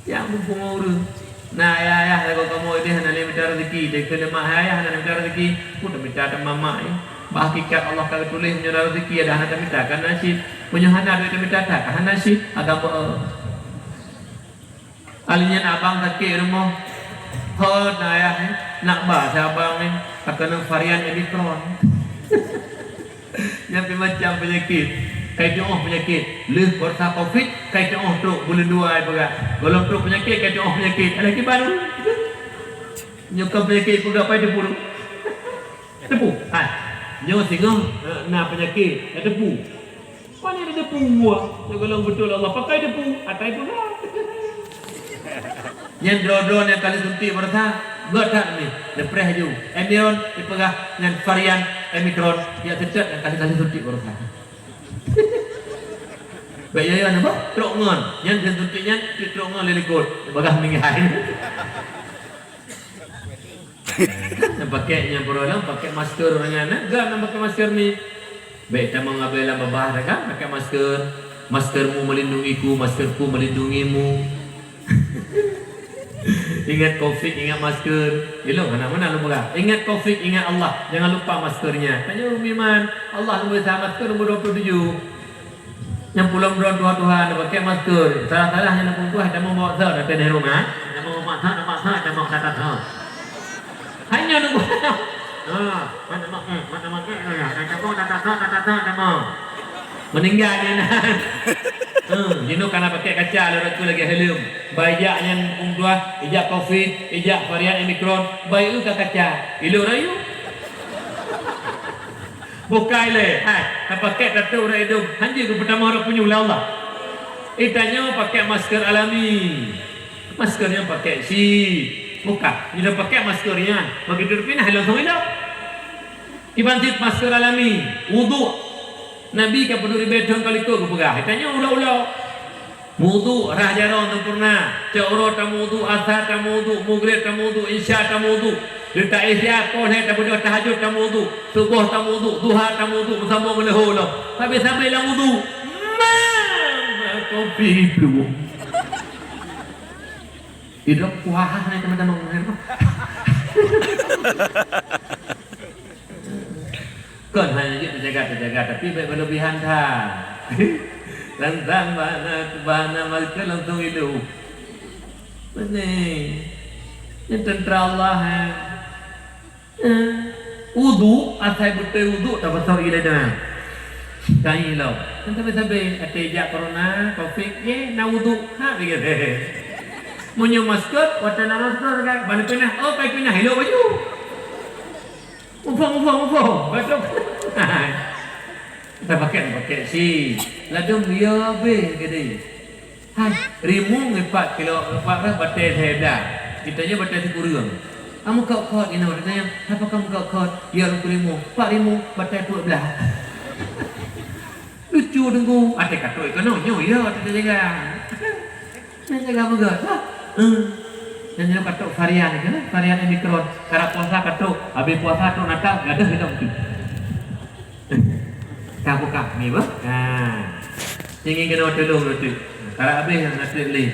Nyang muphom ureueng. Na ayah-ayah lagoe kamoe deh hana lé mita raseuki, deh keu leumah ayah hana lé mita raseuki, peue tamita teuma mak nyan. Bak hakikat Allah ka geutuléh meunyoe na raseuki adak hana tamita ka na cit. Meunyoe hana duek tamita that ka hana cit. Agam beu'oh. Alèh nyan abang sakét rumoh. Hot na ayah nyan, nak ba sa abang nyan, takeunong varian Omicron. Nyan pih macam peunyakét. Kai tu'oh peunyakét. Lheueh barosa covid, kai tu'oh trok buleuen dua ai peugah. Gohlom trok peunyakét, kai tu'oh peunyakét. Alah kiban. Nyoe kon peunyakét peugah pai teupeu. Teupeu. Hai. Nyoe singoh, eh, na peunyakét. Ka teupeu. Pane ada teupeu. Nyoe gohlom beutôi Allah. Pakai teupeu. Atai peugah. Nyan droe-droe nyang kali suntik barosa, gét that mi, neupreh laju. Omicron, ipeugah nyan varian Omicron, jak seutôt nyang kali-kali suntik barosa. Bèk yo-yo na bah, trok ngon. Nyan kali suntik nyan, trok ngon lé likot. Bagah meuninggai. Nyang pakai, nyang peurulang pakai masker ureueng nyan, eh? Gét nyang pakai masker ni. Bèk tamong abèe lam babah dah kan pakai masker. Maskermu melindungiku, maskerku melindungimu. Ingat covid, ingat masker. Ilong hana meunan lôn peugah. Ingat covid, ingat Allah. Jangan lupa maskernya. Tanyoe meuiman, Allah neubri that masker nombor dua puluh tujuh. Nyang pulang droe tuha-tuha na pakai masker. Salah-salah nyang na peutuah, tamong bak sa, na teuh rumah. Tamong bak sa, tamong bak sa, tamong kata sa. Hanya nunggu. Ha, mana mak, eh, mana mak, eh, ya, kata kau, kata sa, kata sa, tamong. Meuninggai nyan. Ha, jinoe kana pakai kaca, lé raku lagèe helm. Bah ijak nyan peutuah, ijak covid, ijak varian Omicron, bah eu ka kaca. Ilong rayu. Bukai lé, hai, tapakék tateuk ureueng idong, hanjeuet geupeutamong rot punyueng lé Allah. Geutanyoe pakék masker alami. Masker nyan pakék cit. Bukai, nyoe tapakék masker nyan, bagi teupinah langsung idong. Kiban cit masker alami, wudhu. Nabi ka peuduek ribèe thôn ka likot geupeugah, geutanyoe ulok-ulok. Meuwudu rhah jaroe sempurna. Cok uroe tameuwudu, asar tameuwudu, mugreb tameuwudu, isya tameuwudu. Leutak isya, poh lhèe tabeudôh tahajud tameuwudu, suboh tameuwudu, duha tameuwudu, meusambông meuleuho lom. Sabe-sabe lam wudu. Mama kopi itu. Idok puah ni teman-teman. Kon hana jeuet teujaga-teujaga, tapi bèk berlebihan that. Tantang bana, bana masker langsung hidup. Benih. Ini tentara Allah, eh. Eh, wudu, asai beutôi wudu, tak pasal ilai dah. Kain lo. Kan sabe-sabe, ada jak corona, covid, ye, na wudu. Ha, begitu. Meunyoe masker, watèe na masker kan, bana pinah, oh, kai pinah, ilok baju. Muphom, muphom, muphom. Batuk. Tapakèk, tapakèk si. Ladôm ya beh gede. Hai, rimueng empat kilo, empat belas batèe lhèe blah. Kita nya batèe sikureueng. Kamu kot-kot inoe, ditanya, "Apa kamu kot-kot?" Ya, rimueng. Empat rimueng, batèe peuet blah. Lucu deungoe, até katrok ikonomi nyoe, ya, até jaga. Nyan jaga beugöt, bah. Hmm. Nyan nyoe katrok varian keuh, varian Omicron. Karab puasa katrok, habéh puasa trok Natal, gadôh hilang tu. Ka buka ni, bah. Ha. Ingin kena tolong tu. Karab habéh nyang natrek lé.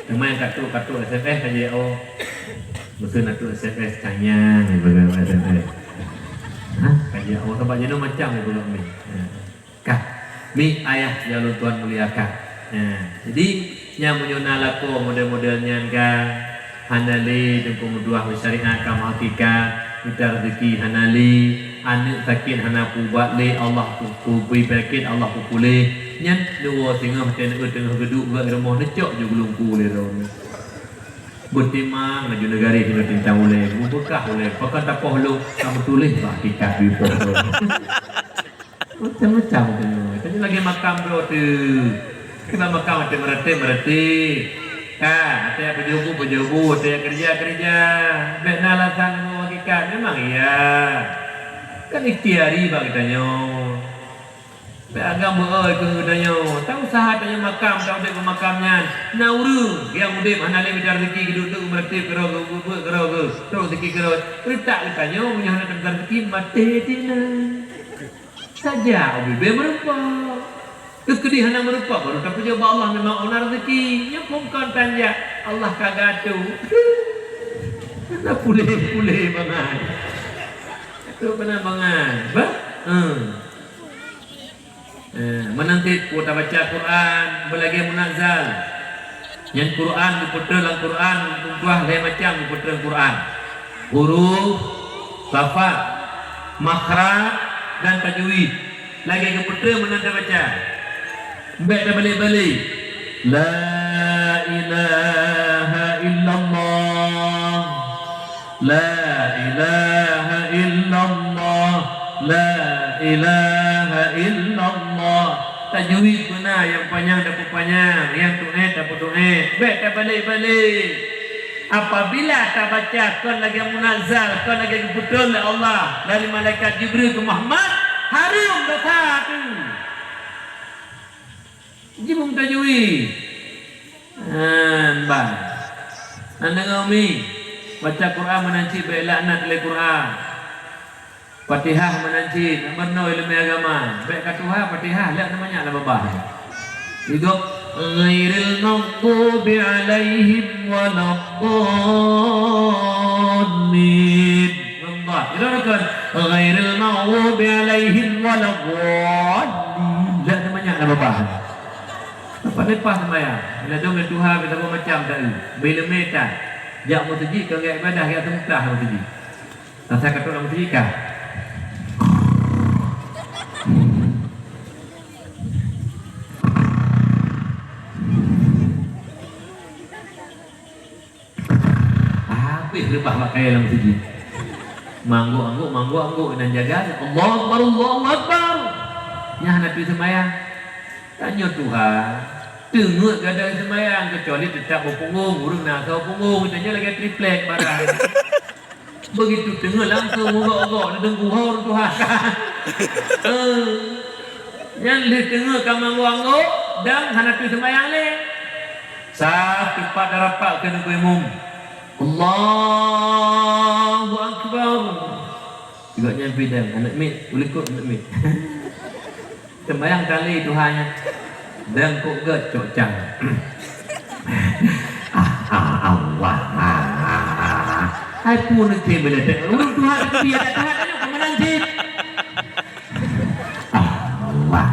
Teuma nyang katrok-katrok S M S ka jeuet, oh. Meusu natrek S M S tanyang, ibarat S M S. Ha? Ka jeuet, oh, sabab jeuneuh macam ibarat ni. Ha. Ka. Mi ayah nyang lôn tuan muliakan. Nah, jadi, nyan meunyoe na lakoe model-model nyan ka, hana lé teungku meutuah syariat ka meuhakikat, mita rezeki hana lé, aneuk sakét hana peuubat lé, Allah pu-, pu-, peue sakét, Allah peupuléh. Nyan neuwoe singoh teuh teungoh geuduek bak rumoh neucok ju geulungku lé droe. Beutimang laju neugaréh singoh tintang ulèe, beubeukah ulèe, pakon tapoh lôn, ka meutuléh bak hakikat di poh lôn. Macam-macam tu. Tapi lagi makam tu tu. Kita makam ada mereti-mereti. Ka, ada pejabu-pejabu, ada kerja-kerja. Bèk na alasan kamoe hakikat. Memang iya. Kan ikhtiari bak geutanyoe. Bèk agam beu-oi keu geutanyoe. Tak usah tanya makam, tak udép bak makam nyan. Na ureueng nyang udép hana lé mita rezeki, geuduek-duek meureuti keudroe, geubuet-buet keudroe, geu-, terus rezeki keudroe. Peurintah geutanyoe meunyoe hana teuka rezeki, maté dina. Saja ubé-bé meurumpok. Keu keudeh hana meurumpok, baru tapujoe bak Allah memang ona rezeki. Nyoe phon kon tan jak, Allah ka geuatoe. Hana puléh-puléh bangai. Tu beuna bangai. Bah? Hmm. Eh, meunan cit, peue tabaca Quran, beulagèe munazzal. Nyan Quran geupeutrön lam Quran, meutuah lhèe macam geupeutrön Quran. Huruf, lafaz, makhraj, dan tajwid. Lagèe geupeutrön meunan tabaca. Bèk tabalek-balek. La ilaha illallah. La ilaha illallah. La ilaha illallah. Tajwid beuna, nyang panyang tapeupanyang, nyang tu'et tapeutu'et. Bèk tabalek-balek. Apabila tabaca kon lagèe munazzal, kon lagèe geupeutrön lé Allah dari malaikat Jibril keu Muhammad, hareuem dosa tu. Jibeueng tajwid. Han ban. Hana deungö mi. Baca Quran meunan cit bèk laknat lé Quran. Fatihah meunan cit, meurunoe ileumèe agama. Bèk ka tuha Fatihah, lheueh na manyak lam babah. Idok, ghairil maghdubi alaihim waladdallin. Ngon dad. Idok kan, ghairil maghdubi alaihim waladdallin. Lheueh na manyak lam babah. Leupah-leupah seumayang. Bila dong tuha, kita buat macam tadi. Bila meta. Jak meuseujid, keu ibadah, jak seumutah meuseujid. Rasa ka trok lam meuseujid kah? Habéh reubah bak kayèe lam meuseujid. Manggok-anggok, manggok-anggok, inan jaga, Allahu Akbar, Allahu Akbar. Nyan hana teuseumbayang. Tanyoe tuha, teungeut gadôh seumayang, keucuali teutap bak punggong, ureueng na asoe punggong, tanyoe lagèe triplek barang. Begitu teungeut langsung meugok-gok, neudeungoe ho ureueng tuha. Eh, nyan lheueh teungeut ka manggok-anggok, Dang hana teuh seumayang lé. Saf teupat dan rapat keu neubri umum. Allahu Akbar. Juga nyan pidang aneuk miet, ulikot aneuk miet. Seumayang kali Tuhan nyan. Dang kok gét cok cang. Ah, ah, Allah. Ah, ah, ah. Hai pun nanti bila tengok ureueng Tuhan tapi ada Tuhan aja pemenang cit. Allah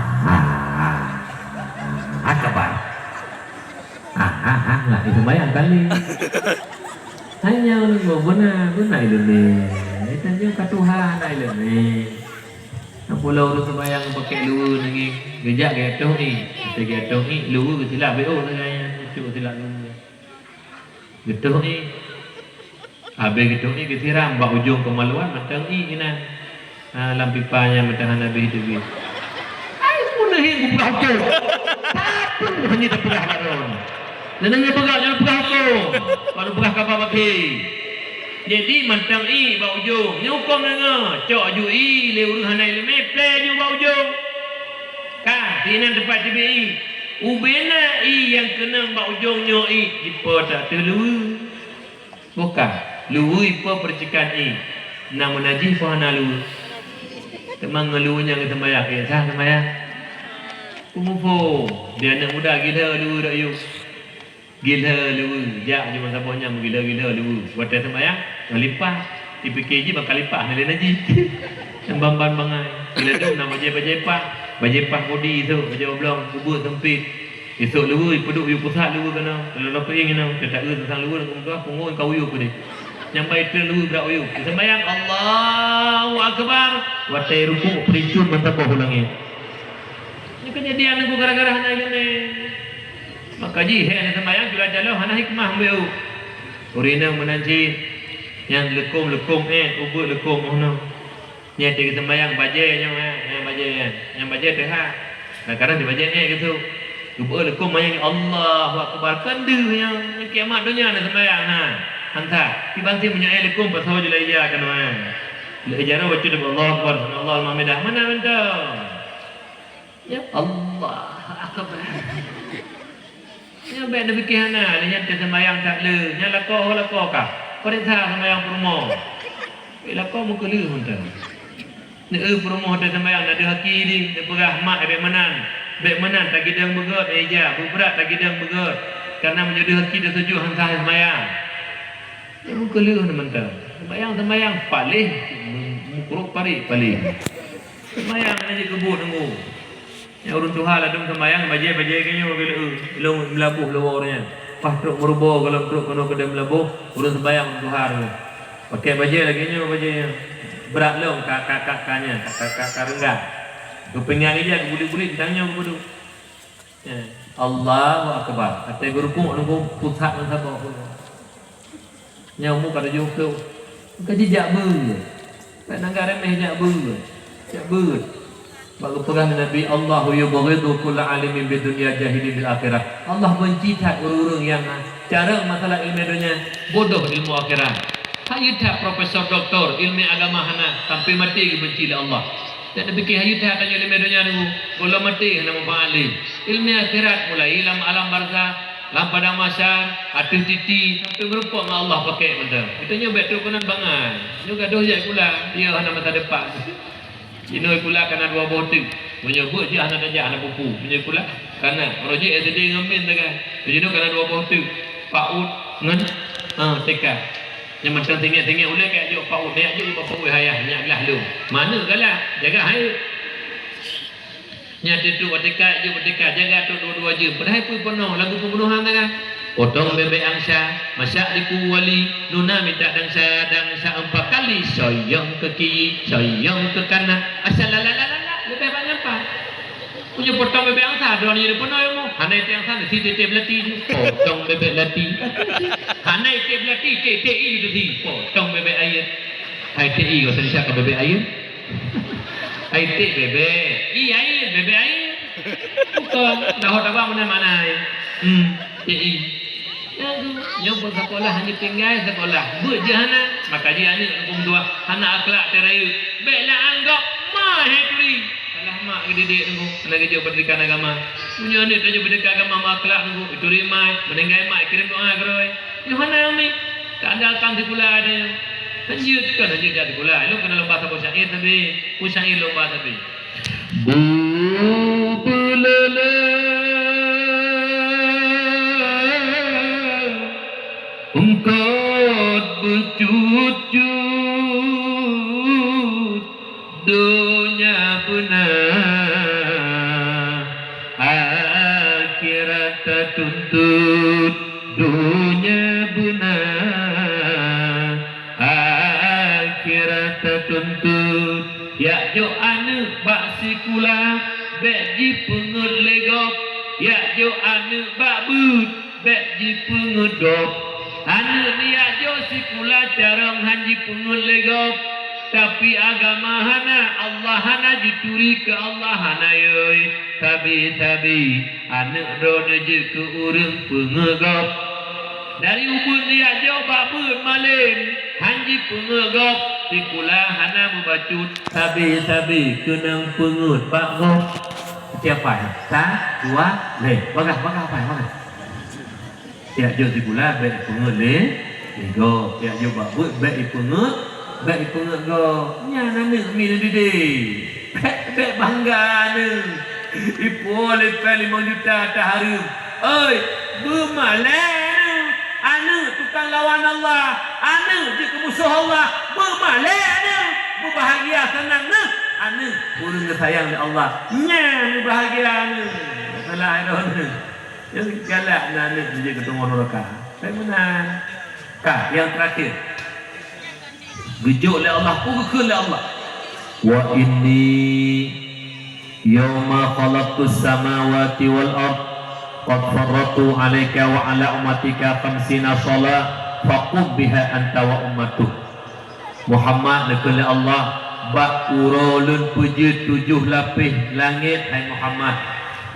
Akbar. Ah, ah, ah, nggak disembahayang kali. Hanya beuna, beuna ileumèe. Tanyong ka Tuhan ileumèe. Apola ureueng sembahyang pakai luwe nangis. Gejak gaya toh ni. Kata gaya toh ni, luwe silap B O sagai. Cucuk silap luwe. Geutoh ié. Habéh geutoh ié geusiram bak ujong keumaluan mantong ié inan. Ha, lam pipa nyang meudahan habéh teubiet. Ai pun neuhing geupeugah hukôm. Tapi hana tapeugah bak droe. Neudeungoe peugah, nyan peugah hukôm. Baru peugah kaba bakhi. Jadi mantong ié bak ujong. Nyoe hukôm deungoe, cok aju ié lé ureueng hana ileumèe, plè aju bak ujong. Ka, sinan teumpat teubiet ié. Ubena ié nyang keunong bak ujong nyoe ié jipo that teuh luwe. Bukan, luwe ipo peureuksakan ié. Na meunajih po hana luwe. Teuma ngon luwe nyang geuteumbayang, ié sah teumbayang. Peumuphom, di aneuk muda gila luwe dak yôh. Gila luwe, jak jeuet meusaboh nyang meugila-gila luwe. Watèe seumayang, ngon lipah. Dipike jih bak lipah, hana lé najih. Nyang ban-ban bangai. Gila tu na bajèe-bajèe pah. Bajèe pah bodi tu, bajèe oblong, ubeuet seumpit. Isok luwe, peuduek yue pusat luwe keunoe. Lalu peuing inoe, teuta eu teuntang luwe, lagu meutuah, pungo ka uyup peudeh. Nyang bai treun luwe brat uyup. Seumayang, Allahu Akbar. Watèe rukuk, peulincun meusaboh u langèt. Nyoe keujadian nyoe gara-gara hana ileumèe. Maka jih, hèk na seumayang, jula jaloe hana hikmah beu. Ureueng inong meunan cit, nyang leukôm-leukôm ét, ubeuet leukôm oh noe. Nyan teuh geuseumayang bajèe nyoe, eh, nyang bajèe nyan. Nyang bajèe teuh ha. Kadang-kadang di bajèe ét geusôk. Ubeuet leukôm manyang, Allahu Akbar, keu deuh nyoe. Nyang kiamat donya na seumayang, ha. Hansa, tiban si meunyoe ét leukôm pasoe jula ija keunoe, eh. Lé ija roh bacut, Allahu Akbar, subhanallah, alhamdulillah. Mana mantong? Ya Allah Akbar. Nyan bèk neupike hana, lé nyan teuh seumayang that le, nyan lakoe ho lakoe kah. Peurintah seumayang peurumoh. Bèk lakoe meukeuleuh mantong. Neu-eu peurumoh teuh seumayang na deuh aki dih, neupeugah mak bèk meunan. Bèk meunan tagidong beugöt, eh, ija, beubrat tagidong beugöt. Karena meunyoe deuh aki teusujut han sah seumayang. Nyan meukeuleuh na mantong. Seumayang-seumayang paléh, meukrok parit paléh. Seumayang hana jeuet keu buet teungku. Nyang ureueng tuha ladôm seumayang bajèe-bajèe geuh nyoe geuleu-eu, ilong meulaboh luwa ureueng nyan. Paih trok meurubo gohlom trok keunoe keudeh meulaboh, ureueng seumayang ureueng tuha nyoe. Pakèk bajèe lagèe nyoe bajèe nyan. Brat lom ka, ka, ka, ka nyan, ka, ka, ka, ka reunggang. Geupeuingat ija geubulit-bulit tang nyoe geupeuduek. Ya, Allahu Akbar. Watèe geurukuk nunggu pusat meusaboh. Nyang umu ka tujoh ploh. Ka jijak beuet. Bèk nangga remeh jak beuet. Jak beuet. Bak geupeugah lé Nabi, "Allahu yubghidu kulla alimin bid dunya jahilin bil akhirah." Allah beunci that ureueng-ureueng nyang carông masalah ileumèe donya, bodoh ilmu akhirat. Hayeu that profesor doktor, ileumèe agama hana, sampai maté geubeunci lé Allah. Dak tapike hayeu that tanyoe ileumèe donya nyoe, gohlom maté hana manfaat lé. Ileumèe akhirat mulai lam alam barzakh, lam padang mahsyar, ateueh titi, sampai meurumpok ngon Allah pakèk mantong. Geutanyoe bèk trok keunan bangai. Nyoe gadôh jak sikula, dia hana masa depan. Jinoe sikula kana dua boh teuk. Meunyoe beuet jih hana tajak, hana pupu. Meunyoe sikula kana, roh jih S D ngon min sagai. Jinoe kana dua boh teuk. PAUD ngon, ah, T K. Nyang mantong tinggai-tinggai ulèe ka jok PAUD, nyak jok bak PAUD ayah, nyak glah lôn. Mana galak? Jaga hai. Nyan teuh trok watèe ka, jok watèe ka, jaga trok dua-dua jeuem. Padahai peue peunoh lagu peubunohan tangan. Potong bèbèk angsa, masak di kuali, nuna minta dansa, dansa empat kali, soyong ke kiri, soyong ke kanan. Asal la la la la la, leubeh banyak pat. Punya potong bèbèk angsa, droeneuh jadi peunoh ilmu. Hana itèe angsa, si titip lati. Potong bèbèk lati. Hana itip lati, titip i tu si. Potong bèbèk air. Hai titip i, kau sini siapa bèbèk air? Ai teh bebek. Ih, air, bebek air. Bukan. Dah hot abang mana-mana ai. Hmm, cik i. Nyoe pun sekolah hanya tinggai sekolah. Buat je hana. Maka dia anak hukum dua. Hana akhlak teraya. Baiklah anggap ma hai turi. Salah ma Geudidik teungku, hana geujok pendidikan agama. Meunyoe aneuk tanyoe pendidikan agama meuakhlak teungku, ituri mai, meuninggai mai kirém doa keudroe. Nyoe hana umi, tak andalkan sikula tanyoe. Hanjeuet kon hanjeuet jak sikula, ilôn keuneuk lomba saboh syair sabe, peue syair lomba sabe. Bu beuleuleue eungkot beucut-cut, donya beuna, akhirat tatuntut. Donya beuna, akhirat tatuntut. Jak jok aneuk bak sikula, bék jipeungeut lé gob. Jak jok aneuk bak beuet, bék jipeungeut gob. Aneuk neujak jok sikula carông han jipeungeut lé gob, tapi agama hana, Allah hana, jituri keu Allah hana, yoi. Sabe-sabe aneuk droeneuh jeuet keu ureuëng peungeut gob. Dari ubeut neujak jok bak beuet malém, han jipeungeut gob, sikula hana meubacut, sabe-sabe keunong peungeut bak gob. Siapa? Sa, dua, lhée. Bagah, bagah, apa? Bagah. Jak jok sikula bék ipeungeut lé, lé gob. Jak jok bak beuet bék ipeungeut, bék ipeungeut gob. Nyan aneuk mi neudidik. Bék, bék bangga aneuk. Ipuwoe lé péng limong juta tahareuem. Oi, beumalée aneuk. Aneuk tukang lawan Allah. Aneuk jeuet keu musoh Allah. Beumalée aneuk. Beubahagia seunang neuh. Aneuk ureuëng geusayang lé Allah. Nyan beubahagia aneuk. Salah droeneuh. Nyang galak na aneuk jeuet keu teungoh nuraka. Hai meunan. Ka, nyang terakhir. Geujok lé Allah, peue geukheun lé Allah? "Wa inni yauma khalaqtus samawati wal ard qad faradtu 'alaika wa 'ala ummatika khamsina shalah faqum biha anta wa ummatuk." Muhammad, neukheun lé Allah, bak uroe lôn peujeuet tujoh lapéh langét, hai Muhammad.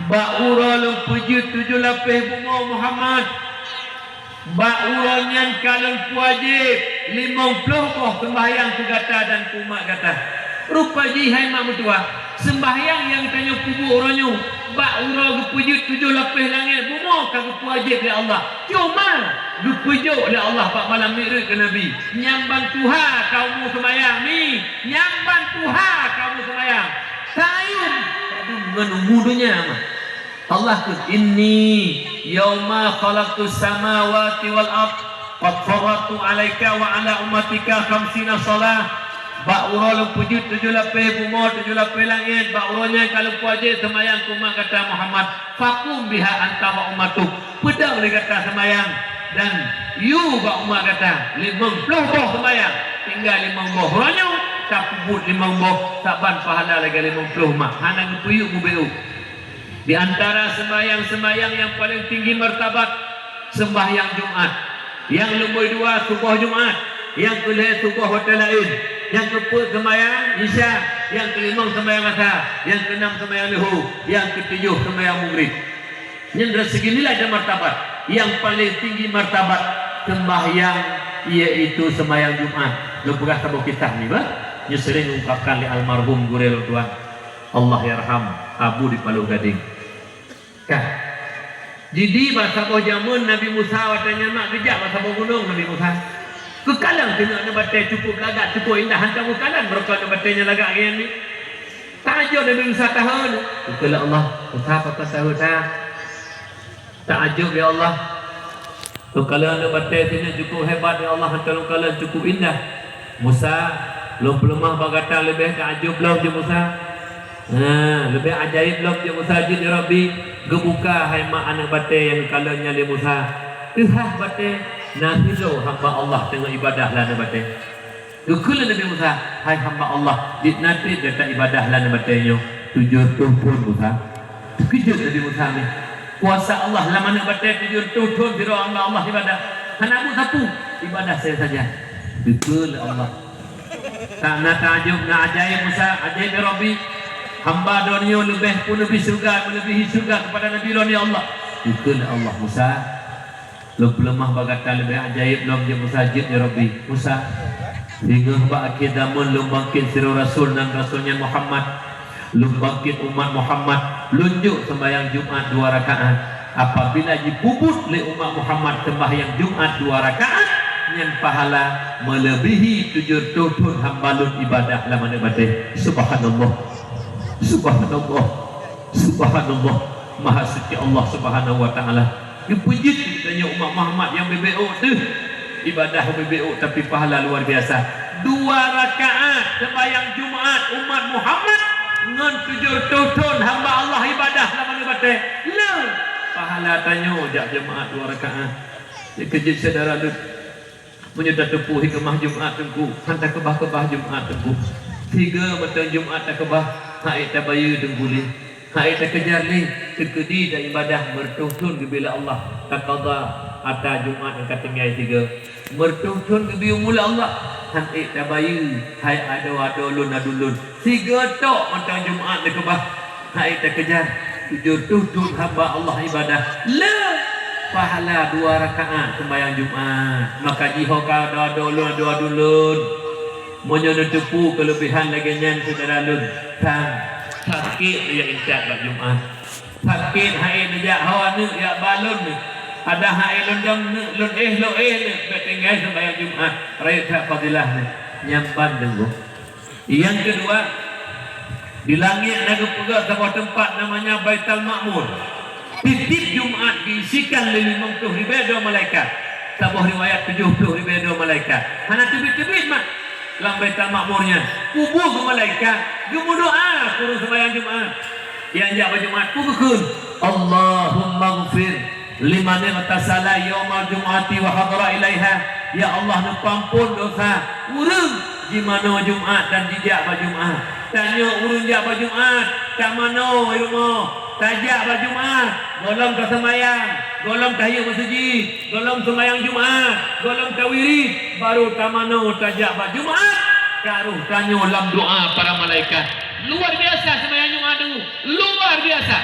Bak uroe lôn peujeuet tujoh lapéh bumoe, Muhammad. Bak uroe nyan ka lôn peuwajéb limong ploh boh seumbahyang keu gata dan keu umat gata. Rupa jih hai mak meutuwah, seumbahyang nyang tanyoe peubuet uroe nyoe, bak uroe geupeujeuet tujoh lapéh langét bumoe ka geupeuwajéb lé Allah. Cuma geupeujok lé Allah bak malam Mi'raj keu Nabi. Nyang ban tuha ka umu seumayang, mi. Nyang ban tuha ka umu seumayang. Sayum padum ngon umu donya mah. Allah kheun, "Inni yauma khalaqtus samawati wal ard qad faradtu 'alaika wa 'ala ummatika khamsina shalah." Bak uroe lôn peujeuet tujoh lapéh bumoe, tujoh lapéh langét, bak uroe nyan ka lôn peuwajéb seumayang keu umat gata Muhammad. Faqum biha anta wa ummatuk. Peudong lé gata seumayang dan yue bak umat gata limong ploh boh seumayang. Tinggai limong boh. Uroe nyoe tapeubuet limong boh saban pahala lagée limong ploh mak. Hana geupeuyue mubeuet. Di antara seumayang-seumayang nyang paleng tinggi martabat, seumbahyang Jumat. Nyang lumboi dua suboh Jumat, nyang keulhée suboh watée laén, nyang keupeuet seumayang Isya, nyang keulimong seumayang Asa, nyang keunam seumayang Leuhô, nyang keutujoh seumayang Mugrib. Nyan dari segi nilai dan martabat, nyang paleng tinggi martabat seumbahyang, yaitu seumayang Jumat. Lôn peugah saboh kisah ni, bah. Nyoe sering ungkapkan lé almarhum gurée lôn tuan. Allah yarham, Abu di Paloh Gadeng. Ka. Jadi, bak saboh jamén Nabi Musa watée nyan mak geujak bak saboh gunong Nabi Musa. Geukalon keuneuk aneuk batée cukup lagak, cukup indah, hantom geukalon meureuka aneuk batée nyang lagak nyan ni. Taajub Nabi Musa tahon. Keukeula Allah, Musa pakon tahon that. Taajub, ya Allah. Lôn kalon aneuk batée sinyan cukup hebat, ya Allah, hantom lôn kalon cukup indah. Musa, lôn peuleumah bak gata leubeh taajub lom jeuet Musa. Nah, leubeh ajaéb lom jeuet Musa jeuet, ya Rabbi. Geubuka hai mak aneuk batée nyang kalon nyan lé Musa. Teuhah batée, na sidroe hamba Allah teungoh ibadah lam aneuk batée. Geukheun lé Nabi Musa, "Hai hamba Allah, dit na treb gata ibadah lam aneuk batée nyoe tujoh reutôh thon, Musa?" Teukeujot Nabi Musa nyan. Kuasa Allah lam aneuk batée tujoh reutôh thon sidroe hamba Allah ibadah. Hana buet sapeue, ibadah saja-saja. Geukheun lé Allah. Ka na taajub, na ajaéb Musa, ajaéb ya Rabbi. Hamba droeneuh nyoe leubeh pun leubeh syeuruga, meuleubèhi syeuruga keupada Nabi droeneuh ya Allah. Geukheun lé Allah, Musa, lôn peuleumah bak gata leubeh ajaéb lom jeuet Musa jeuet ya Rabbi. Musa, singoh bak akhé zamén lôn bangkét sidroe rasul nan rasul nyan Muhammad. Lôn bangkét umat Muhammad, lôn jok seumbahyang Jumat dua rakaat. Apabila jipeubuet lé umat Muhammad seumbahyang Jumat dua rakaat, nyan pahala meuleubèhi tujoh reutôh thôn hamba lôn ibadah lam aneuk batèe. Subhanallah. Subhanallah. Subhanallah. Maha suci Allah Subhanahu wa Ta'ala. Geupeujeuet tanyoe umat Muhammad nyang beubeuk teuh. Ibadah beubeuk tapi pahala luar biasa. Dua rakaat seumbahyang Jumat umat Muhammad ngon tujoh reutôh thôn hamba Allah ibadah lam aneuk batèe. Le pahala tanyoe jak Jumat dua rakaat. Dikeujeuet syedara lôn. Meunyoe tateupeue hikmah Jumat Teungku, han takeubah-keubah Jumat Teungku. Sigoe mantong Jumat takeubah, han ék tabayeue Teungku lé. Han ék takejar lé, teukeudi dan ibadah meureutôh thôn geubri lé Allah, taqadha atra Jumat nyang ka tinggai sigoe. Meureutôh thôn geubri umu lé Allah, han ék tabayeue, hai adoe-adoe lôn, aduen lôn. Sigoe tok mantong Jumat takeubah. Hai takejar, tujoh reutôh thôn hamba Allah ibadah. Le pahala dua rakaat seumbahyang Jumat. Maka jiho ka adoe-adoe lôn, adoe-adoe lôn. Meunyoe neuteupeue keuleubehan lagèe nyan syedara lôn, tan sakét jak intat bak Jumat. Sakét hai neujak ho aneuk jak ba lôn. Ada hai lôn dong neuk, lôn éh, lôn éh neuk, bèk tinggai seumbahyang Jumat. Rayeuk that fadilah nyan. Nyan ban deungoe. Nyang keudua, di langèt na geupeugah saboh teumpat namanya Baitul Ma'mur. Tiep-tiep Jumat geuisikan lé limong ploh ribèe droe malaikat. Saboh riwayat tujoh ploh ribèe droe malaikat. Hana teubiet-teubiet mat lam Baitul Ma'mur nyan. Peue buet keu malaikat geumeudoa keu ureueng seumbahyang Jumat. Nyang jak bak Jumat peue geukheun? Allahummaghfir liman ightasala yaumal jum'ati wa hadara ilaiha. Ya Allah, neupeuampôn dosa ureueng jimanoe Jumat dan jijak bak Jumat. Tanyoe ureueng jak bak Jumat, tamanoe i rumoh, tajak bak Jumat, gohlom taseumbahyang, gohlom tahiyeue meuseujid, gohlom seumbahyang Jumat, gohlom tawirid, barô tamanoe tajak bak Jumat. Ka roh tanyoe lam doa para malaikat. Luar biasa seumbahyang Jumat tu. Luar biasa!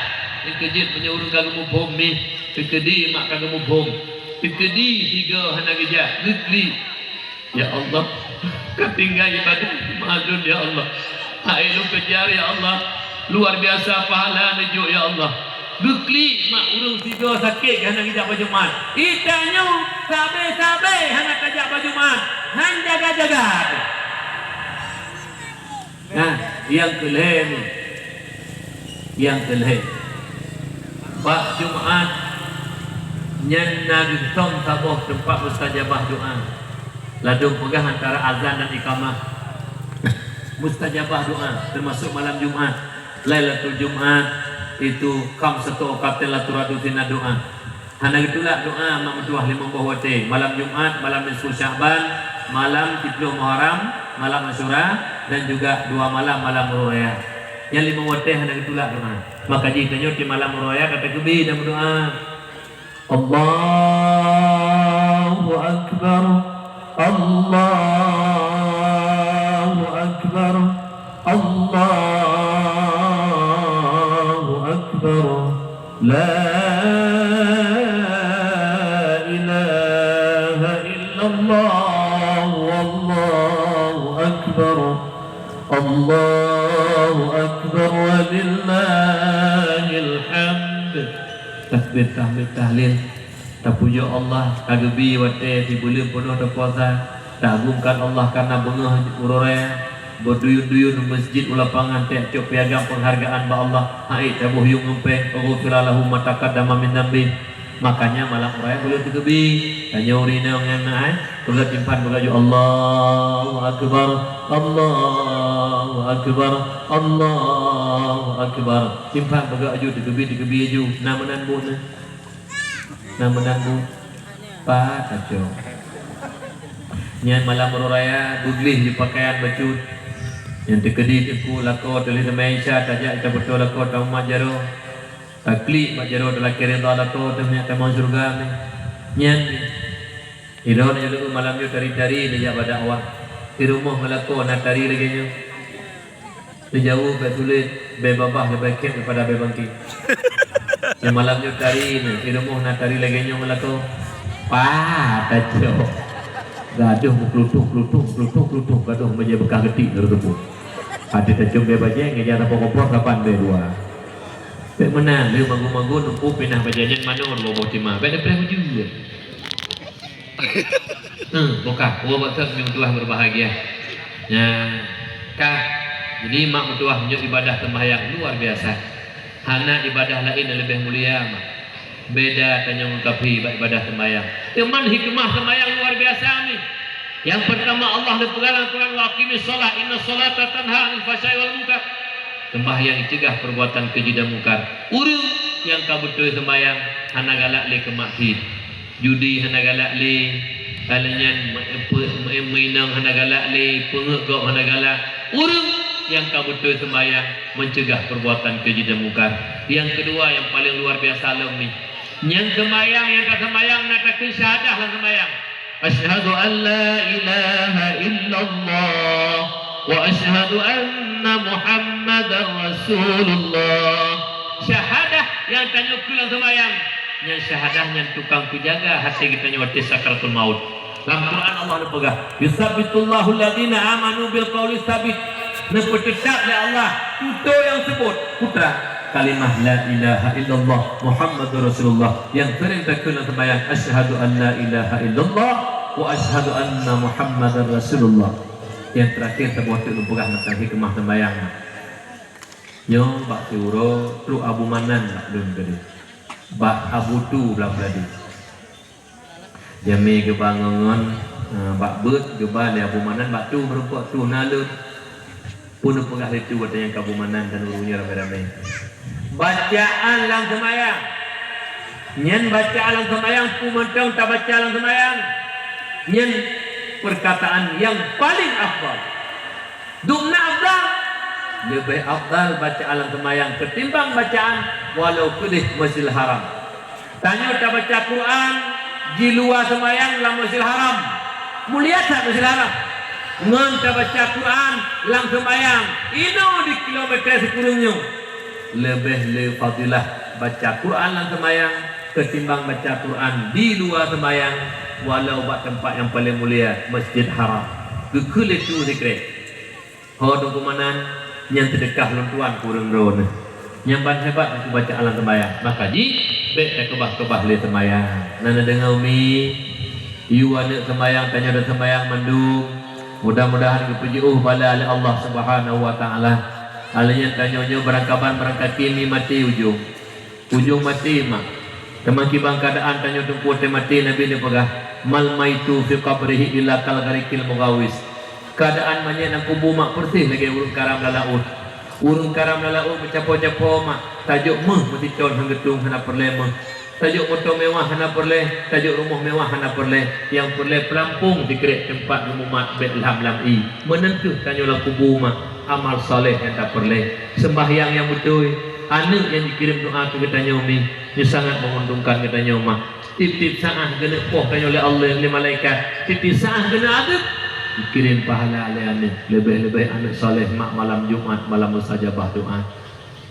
Teukeujeuet meunyoe ureueng ka geumuphom mi, teukeudi mak ka geumuphom, teukeudi sigoe hana geujak, geuklik. Ya Allah, ka tinggai ibadah meuadon, ya Allah. Hai lôn kejar, ya Allah. Luar biasa pahala neujok, ya Allah. Geuklik mak ureueng sigoe sakét hana geujak bak Jumat. Itanyoe sabe-sabe hana tajak bak Jumat, han jaga-jaga. Nah, nyang keulhèe nyoe. Nyang keulhèe. Bak Jumat nyan na geusom saboh teumpat mustajabah doa. Ladôm peugah antara azan dan iqamah. Mustajabah doa, teumasuk malam Jumat. Lailatul Jumat itu khamsatu awqatin la turaddu fiha doa. Hana geutulak doa mak meutuwah limong boh watèe, malam Jumat, malam nisfu Sya'ban, malam siplôh Muharram, malam Asyura, dan juga dua malam, malam Uroe Raya. Nyang limong watèe hana geutulak doa. Maka jih tanyoe di malam Uroe Raya ka takeubi dan meudoa. Allahu Akbar, Allahu Akbar, Allahu Akbar. La ilaha illallah, wallahu akbar. Allahu akbar, walillahil hamd. Takbir, tahmid, tahlil. Tapujoe Allah, ka geubi watèe sibuleuen peunoh tapuasa. Taagungkan Allah kareuna beungoh uroe raya, beuduyun-duyun u meuseujid u lapangan, teucok piagam peunghargaan bak Allah, han ék taboh yuem ngon péng, ghufira lahu ma taqaddama min dzanbih. Makanya malam uroe raya beuleueh takeubi. Tanyoe ureueng inong nyang na, eh, peugah timphan peugah ju, Allahu Akbar, Allahu Akbar, Allahu Akbar. Timphan peugah ju, takeubi, takeubi ju. Na meunan buet na. Na meunan buet. Pat kacau. Nyan malam uroe raya, beugleh ju pakaian bacut. Nyang teukeudi teungku lakoe teuh lheueh teumé Isya, tajak tabeutôi lakoe taumat jaroe. Taklik bak jaroe talakèe ridha lakoe teuh nyak tamong syeuruga mé. Nyan mé. Sidroe nyoe malam nyoe tari-tari neujak bak dakwah. Di rumoh ngon lakoe na tari lagèe nyoe. Neujaweueb bèk sulet, bèe babah leubèh khék daripada bèe bangkét. Nyang malam nyoe tari nyoe, di rumoh na tari lagèe nyoe ngon lakoe. Pah, tacok. Gadôh meuklutuh-klutuh, klutuh-klutuh, gadôh meujeuet beukah geutik ngon teupeu. Até tacok bèe bajèe, ngeja tapok kompor kapan bèe dua. Bèk meunan, lheueh magun-magun, teumpu pinah bajèe nyan manoe dua boh tima. Bèk neupreh ujeuen. Hmm, bukan. Dua boh tem nyang tuah berbahagia. Ya, kah. Jadi, mak meutuah meunyoe ibadah sembahyang luar biasa. Hana ibadah laén nyang leubeh mulia, mak. Beda tanyoe ngon kafé bak ibadah sembahyang. Teuma hikmah sembahyang luar biasa ni. Yang pertama, Allah neupeugah lam Quran, "Wa aqimis shalah, inna shalata tanha 'anil fahsya'i wal munkar." Sembahyang cegah perbuatan keji dan mungkar. Ureueng nyang ka beutôi sembahyang hana galak lé keu maksiet. Judi hana galak lé, lalu nyan me-, pe-, me-, meuinong hana galak lé, peungeuet gob hana galak. Ureueng nyang ka beutôi sembahyang mencegah perbuatan keji dan mungkar. Yang kedua, yang paling luar biasa lom ni, nyang sembahyang, nyang ka sembahyang na takheun syahadah lam sembahyang. Asyhadu an la ilaha illallah wa asyhadu anna Muhammadar Rasulullah. Syahadah nyang tanyoe kheun lam sembahyang, nyan syahadah nyan tukang peujaga até geutanyoe watèe sakaratul maut. Lam Quran Allah neupeugah, "Yutsabbitullahu alladzina amanu bil qauli tsabit." Neupeuteutab lé Allah tutoe nyang seubut, putra, kalimah la ilaha illallah Muhammadur Rasulullah. Nyang seuring takheun lam sembahyang, "Asyhadu an la ilaha illallah wa asyhadu anna Muhammadar Rasulullah." Nyang teurakhir saboh teuk neupeugah teuntang hikmah sembahyang. Nyoe bak siuroe trok Abu Manan bak lôn keudeh. Bak Abu Tu lam Ladi. Jamé geuba ngon-ngon, eh, bak beuet geuba lé Abu Manan bak tu meurumpok tu na lôn. Peue neupeugah lé tu watèe nyang ka Abu Manan dan ureueng nyoe ramé-ramé. Bacaan lam seumayang. Nyan bacaan lam seumayang, peue mantong tabaca lam seumayang. Nyan perkataan nyang paling afdal. Dum na afdal, leubeh afdal bacaan lam seumayang ketimbang bacaan walau keudeh Masjidil Haram. Tanyoe tabaca Quran di luwa seumayang lam Masjidil Haram, mulia that Masjidil Haram. Ngon tabaca Quran lam seumayang inoe di kilometer sikureueng nyoe, leubeh le fadilah baca Quran lam seumayang ketimbang baca Quran di luwa seumayang, walau bak teumpat nyang paleng mulia, Masjid Haram. Geukheun lé tu sikrek. Ho Teungku Manan, nyan seudeukah lôn tuan keu ureueng droeneuh. Nyan ban hebat keu bacaan lam seumayang. Maka jih, bèk takeubah-keubah lé seumayang. Na neudeungoe, Umi? Yue aneuk seumayang, tanyoe dan seumayang mandum. Mudah-mudahan geupeujiôh bala lé Allah Subhanahu wa Taala. Alèh nyan tanyoe nyoe barangkaban barangkaki Mi maté ujông. Ujông maté mak. Teuma kiban keuadaan tanyoe teungku watèe maté, Nabi neupeugah, "Mal maitu fi qabrihi illa kal ghariqil mughawis." Keuadaan manyét lam kubu mak peureuseh lagèe ureueng karam lam laôt. Ureueng karam lam laôt meucapo-capo mak, tajok méuh meusiton han geutueng hana peureulèe méuh. Tajok moto mewah hana peureulèe, tajok rumoh mewah hana peureulèe. Nyang peureulèe peulampông sikrek teumpat geumumat bèk lham lam ié. Meunan kheueh tanyoe lam kubu mak, amal saleh nyang tapeureulèe. Seumbahyang nyang beutôi, aneuk nyang jikirém doa keu geutanyoe, Umi. Nyoe sangat meuuntungkan geutanyoe mak. Tiep-tiep saát geuneuk poh tanyoe lé Allah, lé malaikat. Tiep-tiep saát geuneuk adeueb, jikirém pahala lé aneuk. Leubeh-leubeh aneuk saleh mak malam Jumat, malam mustajabah doa.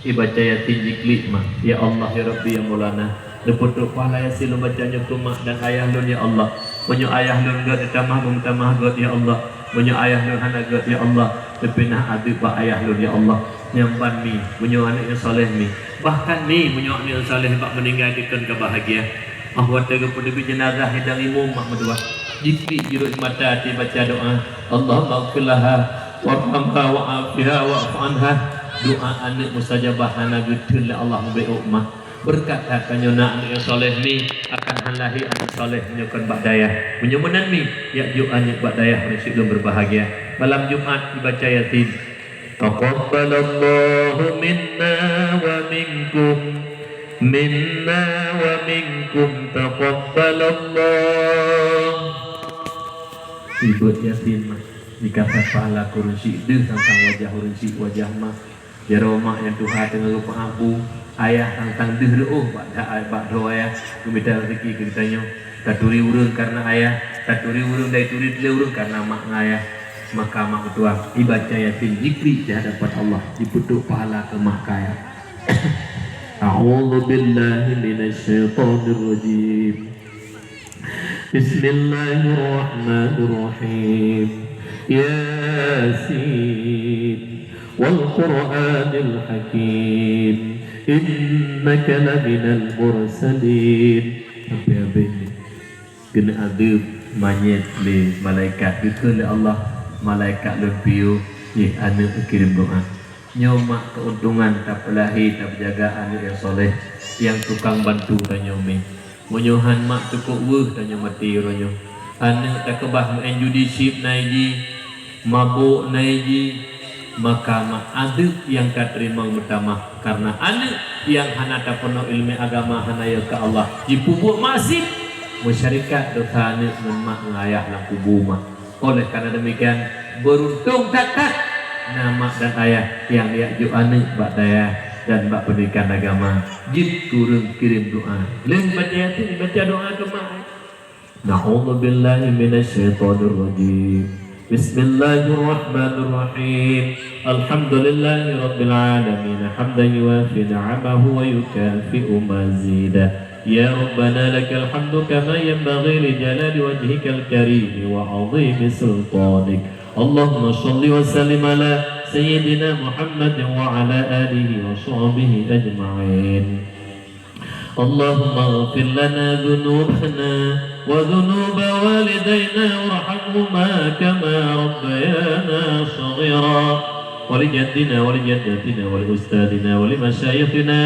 Ibaca Yasin jiklik mak. Ya Allah, ya Rabbi, ya Maulana. Neupeutrok pahala Yasin lôn baca nyoe keu mak dan ayah lôn, ya Allah. Meunyoe ayah lôn gèt, neutamah, meutamah gèt, ya Allah. Meunyoe ayah lôn hana gèt, ya Allah, neupinah adeueb bak ayah lôn, ya Allah. Nyan ban Mi, meunyoe aneuk nyang saleh Mi. Bahkan Mi, meunyoe aneuk nyang saleh bak meuninggai dikon ka bahagia. Óh watèe geupeuteubiet jeunazah hidang imum mak meutuah. Jiklik jirot mata, ibaca doa, "Allahumma ighfir laha warhamha wa'afiha wa'fu anha." Doa aneuk mustajabah hana geuteun lé Allah, mubeuet mak. Beureukat that tanyoe na aneuk nyang saleh Mi, akan han lahé aneuk saleh meunyoe kon bak dayah. Meunyoe meunan Mi, jak jok aneuk bak dayah ureueng syik lôn beureubahagia. Malam Jumat ibaca Yasin. Taqabbalallahu minna wa minkum, minna wa minkum taqabbalallah. Ibeuet Yasin mak, dikasah pahala keu ureueng syik deuh sang-sang wajah ureueng syik wajah mak. Jaroe mak nyang tuha teungoh geupeuabu, ayah sang-sang deuh reuôh bak, bak droe ayah, geumita raseuki keu geutanyoe. Taturi ureueng kareuna ayah, taturi ureueng dari turi teuh lé ureueng kareuna mak ngon ayah. Maka mak meutuah, ibaca Yasin, jiklik di hadapan Allah, jipeutrok pahala keu mak keu ayah. A'udzu billahi minasy syaithanir rajim. Bismillahirrahmanirrahim. Yasin. والقرآن الحكيم إنك لمن المرسلين. Sampai habéh. Keuneuk adeueb manyét lé malaikat, geukheun lé Allah, "Malaikat lôn piôh, jih aneuëk kirém doá." Nyoe mak keuntungan tapeulahé tapeujaga aneuëk nyang soleh, nyang tukang bantu tanyoe mé. Meunyoe han mak cukôp weueh tanyoe maté uroe nyoe. Aneuëk takeubah meu'en judi chip na jih, mabôk na jih, maka mak adeuëb nyang ka teurimong meutamah, kareuna aneuëk nyang hana tapeunoh iéleumé agama hana yôh keu Allah, jipeubuet maksiet, meusyarikat dosa aneuëk ngon mak ngon ayah lam kubu mak. Oleh karena demikian, beruntung that-that na mak dan ayah nyang jak jok aneuëk bak dayah dan bak pendidikan agama, jeuet kureueng kirém doá. Lheueh baca Yasin, baca doá keu mak. A'udzubillahi minasyaitonirrajim. Bismillahirrahmanirrahim. Alhamdulillahirabbil alamin. Hamdan yuwafi ni'amahu wa yukafi'u mazidah. Ya Rabbana lakal hamdu kama yanbaghi li jalali wajhikal karim wa 'azimi sultanik. Allahumma shalli wa sallim ala sayyidina Muhammadin wa ala alihi wa sahbihi ajma'in. اللهم اغفر لنا ذنوبنا وذنوب والدينا وارحمهما كما ربيانا صغيرا، ولجدنا ولجدتنا ولأستاذنا ولمشايخنا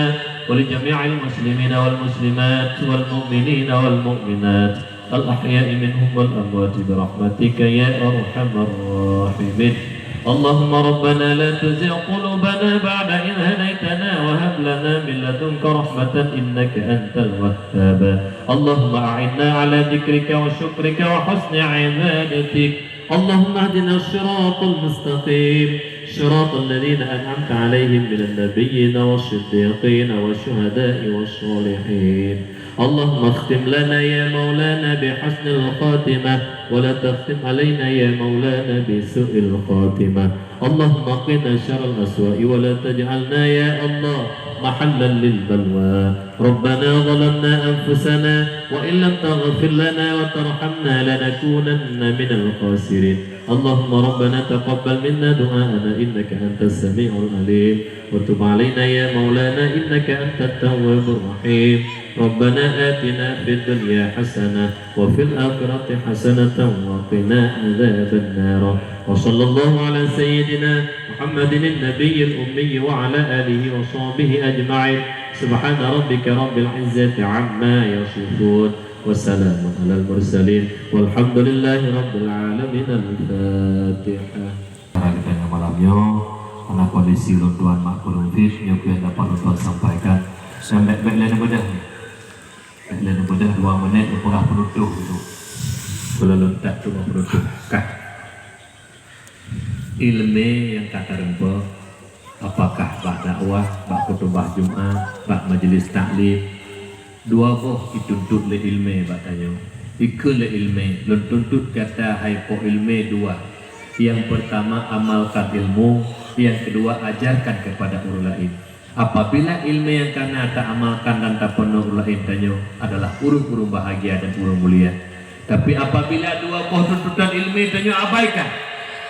ولجميع المسلمين والمسلمات والمؤمنين والمؤمنات الأحياء منهم والأموات برحمتك يا أرحم الراحمين. اللهم ربنا لا تزغ قلوبنا بعد إذ هديتنا وهب لنا من لدنك رحمة إنك أنت الوهاب. اللهم أعنا على ذكرك وشكرك وحسن عبادتك. اللهم اهدنا الصراط المستقيم، صراط الذين أنعمت عليهم من النبيين والصديقين والشهداء والصالحين. اللهم اختم لنا يا مولانا بحسن الخاتمة، ولا تختم علينا يا مولانا بسوء الخاتمة. اللهم قنا شر الأسواء، ولا تجعلنا يا الله محلا للبلوى. ربنا ظلمنا أنفسنا، وإن لم تغفر لنا وترحمنا لنكونن من الخاسرين. اللهم ربنا تقبل منا دعاءنا إنك أنت السميع العليم، وتب علينا يا مولانا إنك أنت التواب الرحيم. ربنا آتنا في الدنيا حسنة وفي الآخرة حسنة وقنا عذاب النار. وصلى الله على سيدنا محمد النبي الأمي وعلى آله وصحبه أجمعين. سبحان ربك رب العزة عما يصفون. Wassalamun alal mursalin. Walhamdulillahi rabbil alamin. Al-Fatihah. Cara kita yang malam nyoe, karena kondisi ulôn tuan mak ulôn fit, nyoe pih dapat ulôn tuan sampaikan. Dan bèk-bèk lé neubeudôh ni. Bèk lé neubeudôh dua menit, neupeugah penutup gitu. Kalau lontat tu penutup. Kah. Iéleumé nyang ka tareumpok, apakah bak dakwah, bak khutubah Jumat, bak majlis taklim, dua boh jituntut lé iéleumé bak tanyoe. Ikheun lé iéleumé, lôn tuntut gata hai po iéleumé dua. Nyang peurtama, amalkan ilmu, nyang keudua, ajarkan kepada ureuëng laén. Apabila iéleumé nyang ka na taamalkan dan tapeurunoe ureuëng laén, tanyoe adalah ureuëng-ureuëng bahagia dan ureuëng mulia. Tapi apabila dua boh tuntutan iéleumé tanyoe abaikan,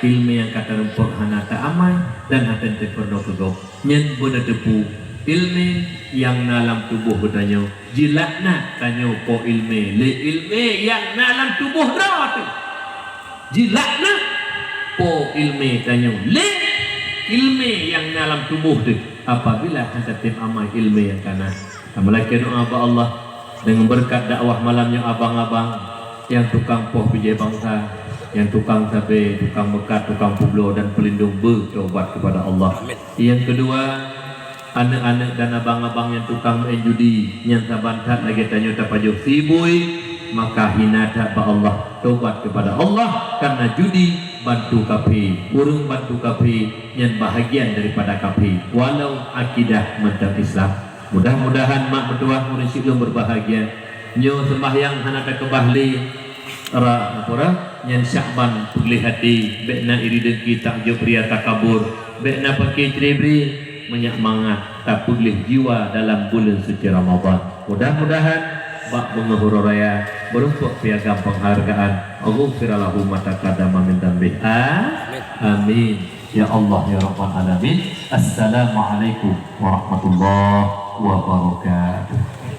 iéleumé nyang ka tareumpok hana taamai dan hana tapeurunoe keu gob. Nyan beuneuteupeu iéleumé nyang na lam tuboh geutanyoe jilaknat tanyoe po iéleumé lé iéleumé nyang na lam tuboh droe teuh. Jilaknat po iéleumé tanyoe lé iéleumé nyang na lam tuboh teuh, apabila hana tatem amai iéleumé nyang ka na. Tameulakée doá bak Allah, deungon beureukat dakwah malam nyoe abang-abang nyang tukang poh bijéh bansa, nyang tukang sabé, tukang meukat, tukang peubloe dan peulindong beutaubat keupada Allah. Amin. Nyang keudua, aneuëk-aneuëk dan abang-abang nyang tukang meu'en judi, nyang saban that lagée tanyoe tapajoh sibui, maka hina that bak Allah. Tobat keupada Allah, kareuna judi bantu kafé. Ureuëng bantu kafé nyan bahagian daripada kafé, walau akidah mantong Islam. Mudah-mudahan mak meutuwah meurusi lôn beurbahagia. Nyoe seumbahyang hana takeubah lé. Ra-, apa ra? Nyan Syakban peugléh até, bék na iri dengki, takjub, ria, takabur, bék na paké cré-bré, meunyak mangat tapeugléh jiwa dalam buleuen suci Ramadhan. Mudah-mudahan bak beungoh uroe raya beureumpok piagam peunghargaan. Ghufira lahu ma taqaddama min dzanbih. A-, amin. Ya Allah, ya Rabbal Alamin. Assalamualaikum warahmatullahi wabarakatuh.